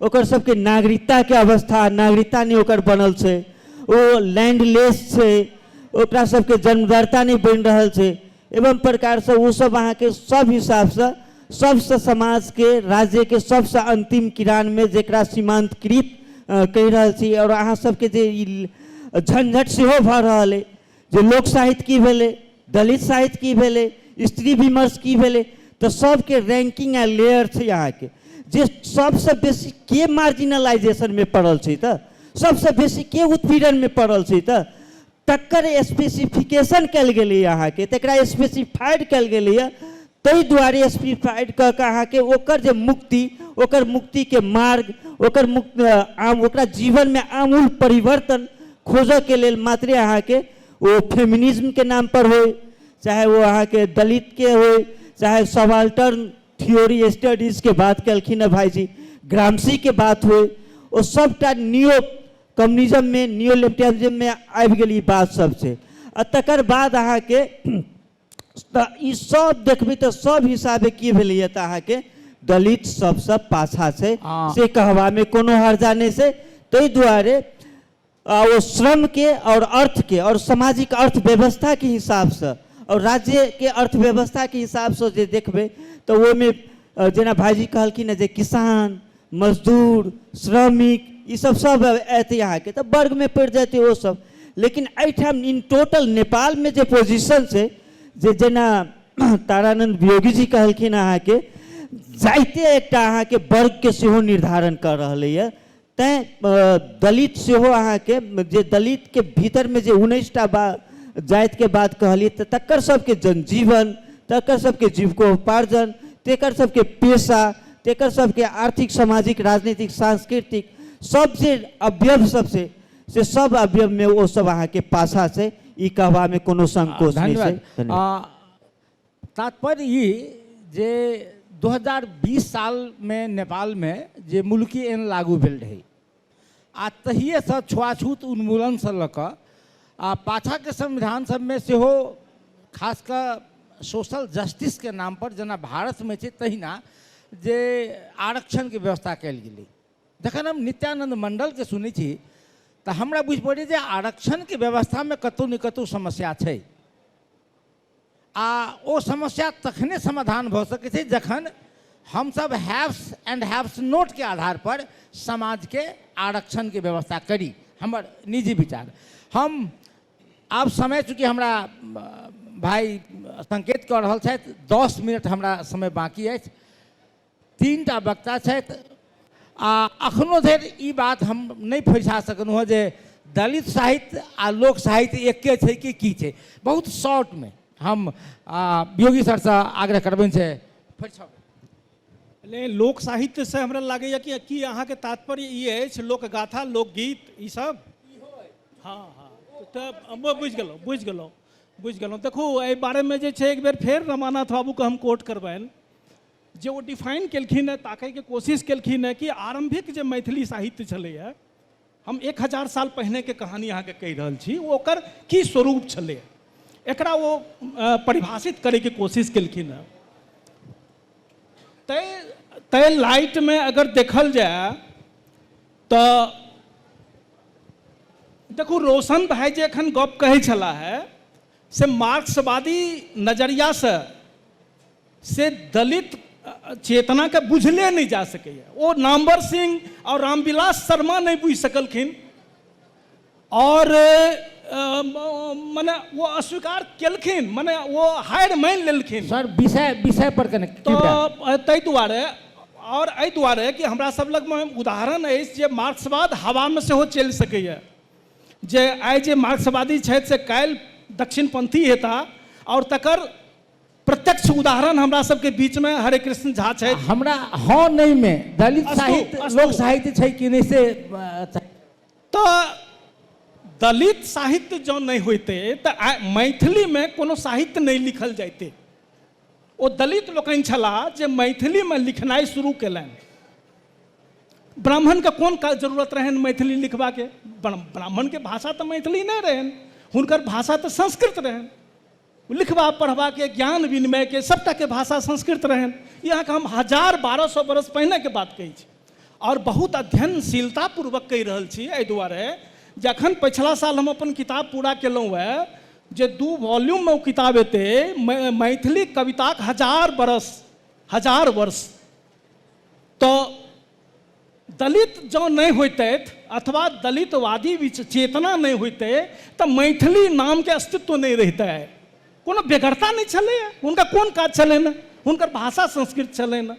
ओकर सबके नागरिकताके अवस्था, नागरिकता नहि ओकर बनल छै, ओ लैंडलेस छै, ओकरा सबके जन्मदाता नहि बनि रहल छै, एवं प्रकारसँ ओ सब अहाँके सब हिसाबसँ सबसँ समाजके राज्यके सबसँ अन्तिम किरानमे जकरा सीमान्तकृत कहि रहल छी। आओर अहाँ सबके जे ई झंझट सेहो भऽ रहल अइ जे लोक साहित्य की भेलै, दलित साहित्य की भेलै, स्त्री विमर्श की भेलै, तऽ सबके रैंकिंग आ लेयर छै अहाँके जे सबसँ बेसी के मार्जिनलाइजेशनमे पड़ल छै, तऽ सबसँ बेसी के उत्पीड़नमे पड़ल छै, तऽ तकर स्पेसिफिकेशन कयल गेलैए अहाँके, तकरा स्पेसिफाइड कयल गेलैए। ताहि दुआरे स्पेसिफाइड कऽ कऽ अहाँके ओकर जे मुक्ति, ओकर मुक्तिके मार्ग, ओकर मुक्त आम ओकरा जीवनमे आमूल परिवर्तन खोजऽके लेल मात्रे अहाँके ओ फेमिनिज्मके नामपर होइ, चाहे ओ अहाँके दलितके होइ, चाहे सबाल्टर्न थ्योरी स्टडीजके बात केलखिन हँ भाइजी, ग्रामसीके बात होइ, ओ सबटा नियो कम्युनिज्ममे नियो लेफ्टिज्ममे आबि गेल ई बात सब छै। आ तकर बाद अहाँके तऽ ई सब देखबै तऽ सब हिसाबे की भेलैए तऽ अहाँके दलित सबसँ पाछा छै, से कहबामे कोनो हर्जा नहि छै। ताहि दुआरे ओ श्रमके आओर अर्थके आओर सामाजिक अर्थव्यवस्थाके हिसाबसँ आओर राज्यके अर्थव्यवस्थाके हिसाबसँ जे देखबै तऽ ओहिमे जेना भाइजी कहलखिन हँ जे किसान, मजदूर, श्रमिक ई सब सब एतै अहाँके तऽ वर्गमे पड़ि जेतै ओ सब। लेकिन एहिठाम इन टोटल नेपालमे जे पोजिशन छै, जे जेना तारानंद वियोगी जी कहलखिन अहाँके जाइते एकटा अहाँके वर्गके सेहो निर्धारण कऽ रहलैए, तैँ दलित सेहो अहाँके जे दलितके भीतरमे जे 19टा जातिके बात कहलियै तऽ तकर सबके जनजीवन, तकर सबके जीविकोपार्जन, तेकर सबके पेशा, तेकर सबके आर्थिक, सामाजिक, राजनीतिक, सांस्कृतिक सब जे अवयव सब छै से सब अवयवमे ओ सब अहाँके पाछा छै, ई कहबामे कोनो संकोच नहि छै। धन्यवाद। तात्पर्य ई जे 2020 सालमे नेपालमे जे मुल्की ऐन लागू भेल रहै आ तहिएसँ छुआछूत उन्मूलनसँ लऽ कऽ आ पाछाके संविधान सबमे सेहो खास कऽ सोशल जस्टिसके नामपर जेना भारतमे छै तहिना जे आरक्षणके व्यवस्था कयल गेलै। जखन हम नित्यानंद मण्डलके सुनै छी तऽ हमरा बुझि पड़ैए जे आरक्षणके व्यवस्थामे कतहु ने कतहु समस्या छै आ ओ समस्या तखने समाधान भऽ सकै छै जखन हमसब हैव्स एंड हैव्स नोटके आधार पर समाजके आरक्षणके व्यवस्था करी। हमर निजी विचार। हम आब समय चूँकि हमरा भाइ संकेत कऽ रहल छथि, 10 मिनट हमरा समय बाँकी अछि। 3टा वक्ता छथि आ अखनो धरि ई बात हम नहि फरिछा सकलहुँ हँ जे दलित साहित्य आ लोक साहित्य एके छै कि की छै। बहुत शॉर्टमे हम वियोगी सरसँ आग्रह करबनि से फरिछाउ। नहीं, लोक साहित्य से हमरा लागैए कि की अहाँके तात्पर्य ई अछि लोकगाथा, लोकगीत ई सब? हाँ हाँ, तऽ बुझि गेलहुँ, बुझि गेलहुँ, बुझि गेलहुँ। देखू एहि बारेमे जे छै एक बेर फेर रमानाथ बाबूके हम कोट करबनि जे ओ डिफाइन केलखिन हँ, ताकैके कोशिश केलखिन हँ कि आरम्भिक जे मैथिली साहित्य छलैए, हम 1000 साल पहिनेके कहानी अहाँके कहि रहल छी, ओकर की स्वरूप छलैए एकरा ओ परिभाषित करैके कोशिश केलखिन हँ। तै लाइटमे अगर देखल जाय तऽ देखू रोशन भाई जे एखन गप कहै छलाह है से मार्क्सवादी नजरियासँ से दलित चेतनाके बुझले नहि जा सकैए। ओ नामवर सिंह और रामविलास शर्मा नहि बुझि सकलखिन और मने वो अस्वीकार केलखिन, मने वो हारि मानि लेलखिन। सर विषय पर कने तऽ ताहि दुआरे और एहि दुआरे कि हमरा सब लगमे उदाहरण अछि जे मार्क्सवाद हवामे सेहो चलि सकैए, जे आइ जे मार्क्सवादी छथि से काल्हि दक्षिणपंथी हेता और तकर प्रत्यक्ष उदाहरण हमरा सबके बीच में हरे कृष्ण झा छथि। हमरा हाँ नहीं में दलित साहित्य लोक साहित्य छै कि नहीं से तऽ दलित साहित्य जँ नहि होइतै तऽ आइ मैथिलीमे कोनो साहित्य नहि लिखल जाइतै। ओ दलित लोकनि छलाह जे मैथिलीमे लिखनाइ शुरू केलनि। ब्राह्मणके कोन जरूरत रहनि मैथिली लिखबाके? ब्राह्मणके भाषा तऽ मैथिली नहि रहनि, हुनकर भाषा तऽ संस्कृत रहनि। लिखबा पढ़बाके, ज्ञान विनिमयके सबटाके भाषा संस्कृत रहनि। ई अहाँके हम 1200 बरस पहिनेके बात कहै छी आओर बहुत अध्ययनशीलतापूर्वक कहि रहल छी। एहि दुआरे जखन पछिला साल हम अपन किताब पूरा केलहुँ हेँ, जे 2 वॉल्यूममे ओ किताब एतै, मैथिली कविताक 1000 बरस, 1000 वर्ष, तऽ दलित जँ नहि होइतथि अथवा दलितवादी चेतना नहि होइतै तऽ मैथिली नामके अस्तित्व नहि रहितै। कोनो बेगरता नहि छलैए, हुनका कोन काज छलनि? हुनकर भाषा संस्कृत छलनि।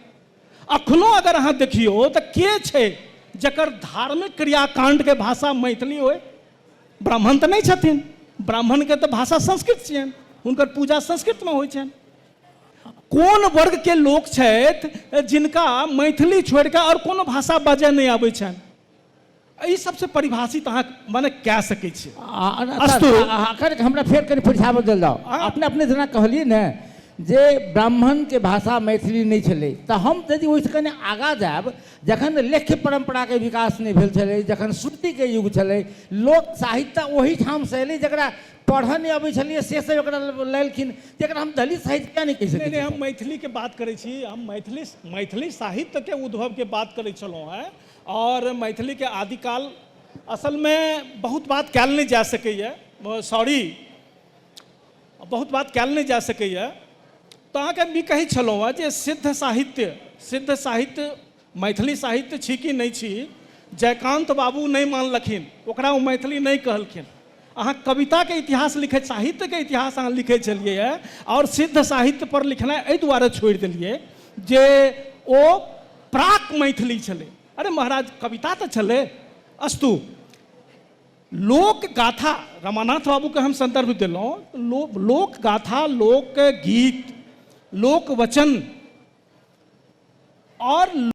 अखनो अगर अहाँ देखियौ तऽ के छै जकर धार्मिक क्रियाकांडके भाषा मैथिली होइ? ब्राह्मण तऽ नहि छथिन, ब्राह्मणके तऽ भाषा संस्कृत छियनि, हुनकर पूजा संस्कृतमे होइ छनि। कोन वर्गके लोक छथि जिनका मैथिली छोड़िकऽ आओर कोनो भाषा बाजय नहि आबै छनि? एहि सबसँ परिभाषित अहाँ मने कए सकै छी। अस्तु। अखन हमरा फेर कनि फरिछाबऽ देल जाओ। अपने अपने जेना कहलियै ने जे ब्राह्मणके भाषा मैथिली नहि छलै, तऽ हम यदि ओहिसँ कनि आगाँ जायब, जखन लेख्य परम्पराके विकास नहि भेल छलै, जखन श्रुतिके युग छलै, लोक साहित्य ओहिठामसँ एलै जकरा पढ़ऽ नहि अबै छलैए से सब एकरा लेलखिन, एकरा हम दलित साहित्य किया नहि कहि सकै? नहि, हम मैथिलीके बात करै छी, हम मैथिली मैथिली साहित्यके उद्भवके बात करै छलहुँ हेँ। आओर मैथिलीके आदिकाल असलमे बहुत बात कयल नहि जा सकैए, सॉरी, बहुत बात कयल नहि जा सकैए। तऽ अहाँके हम ई कहै छलहुँ हेँ जे सिद्ध साहित्य, सिद्ध साहित्य मैथिली साहित्य छी कि नहि छी, जयकान्त बाबू नहि मानलखिन, ओकरा ओ मैथिली नहि कहलखिन। अहाँ कविताके इतिहास लिखै, साहित्यके इतिहास अहाँ लिखै छलियै हँ आओर सिद्ध साहित्य पर लिखनाइ एहि दुआरे छोड़ि देलियै जे ओ प्राक मैथिली छलै। अरे महाराज, कविता तऽ छलै। अस्तु, लोक गाथा, रमानाथ बाबूके हम संदर्भ देलहुँ, लोक गाथा, लोक गीत, लोक वचन और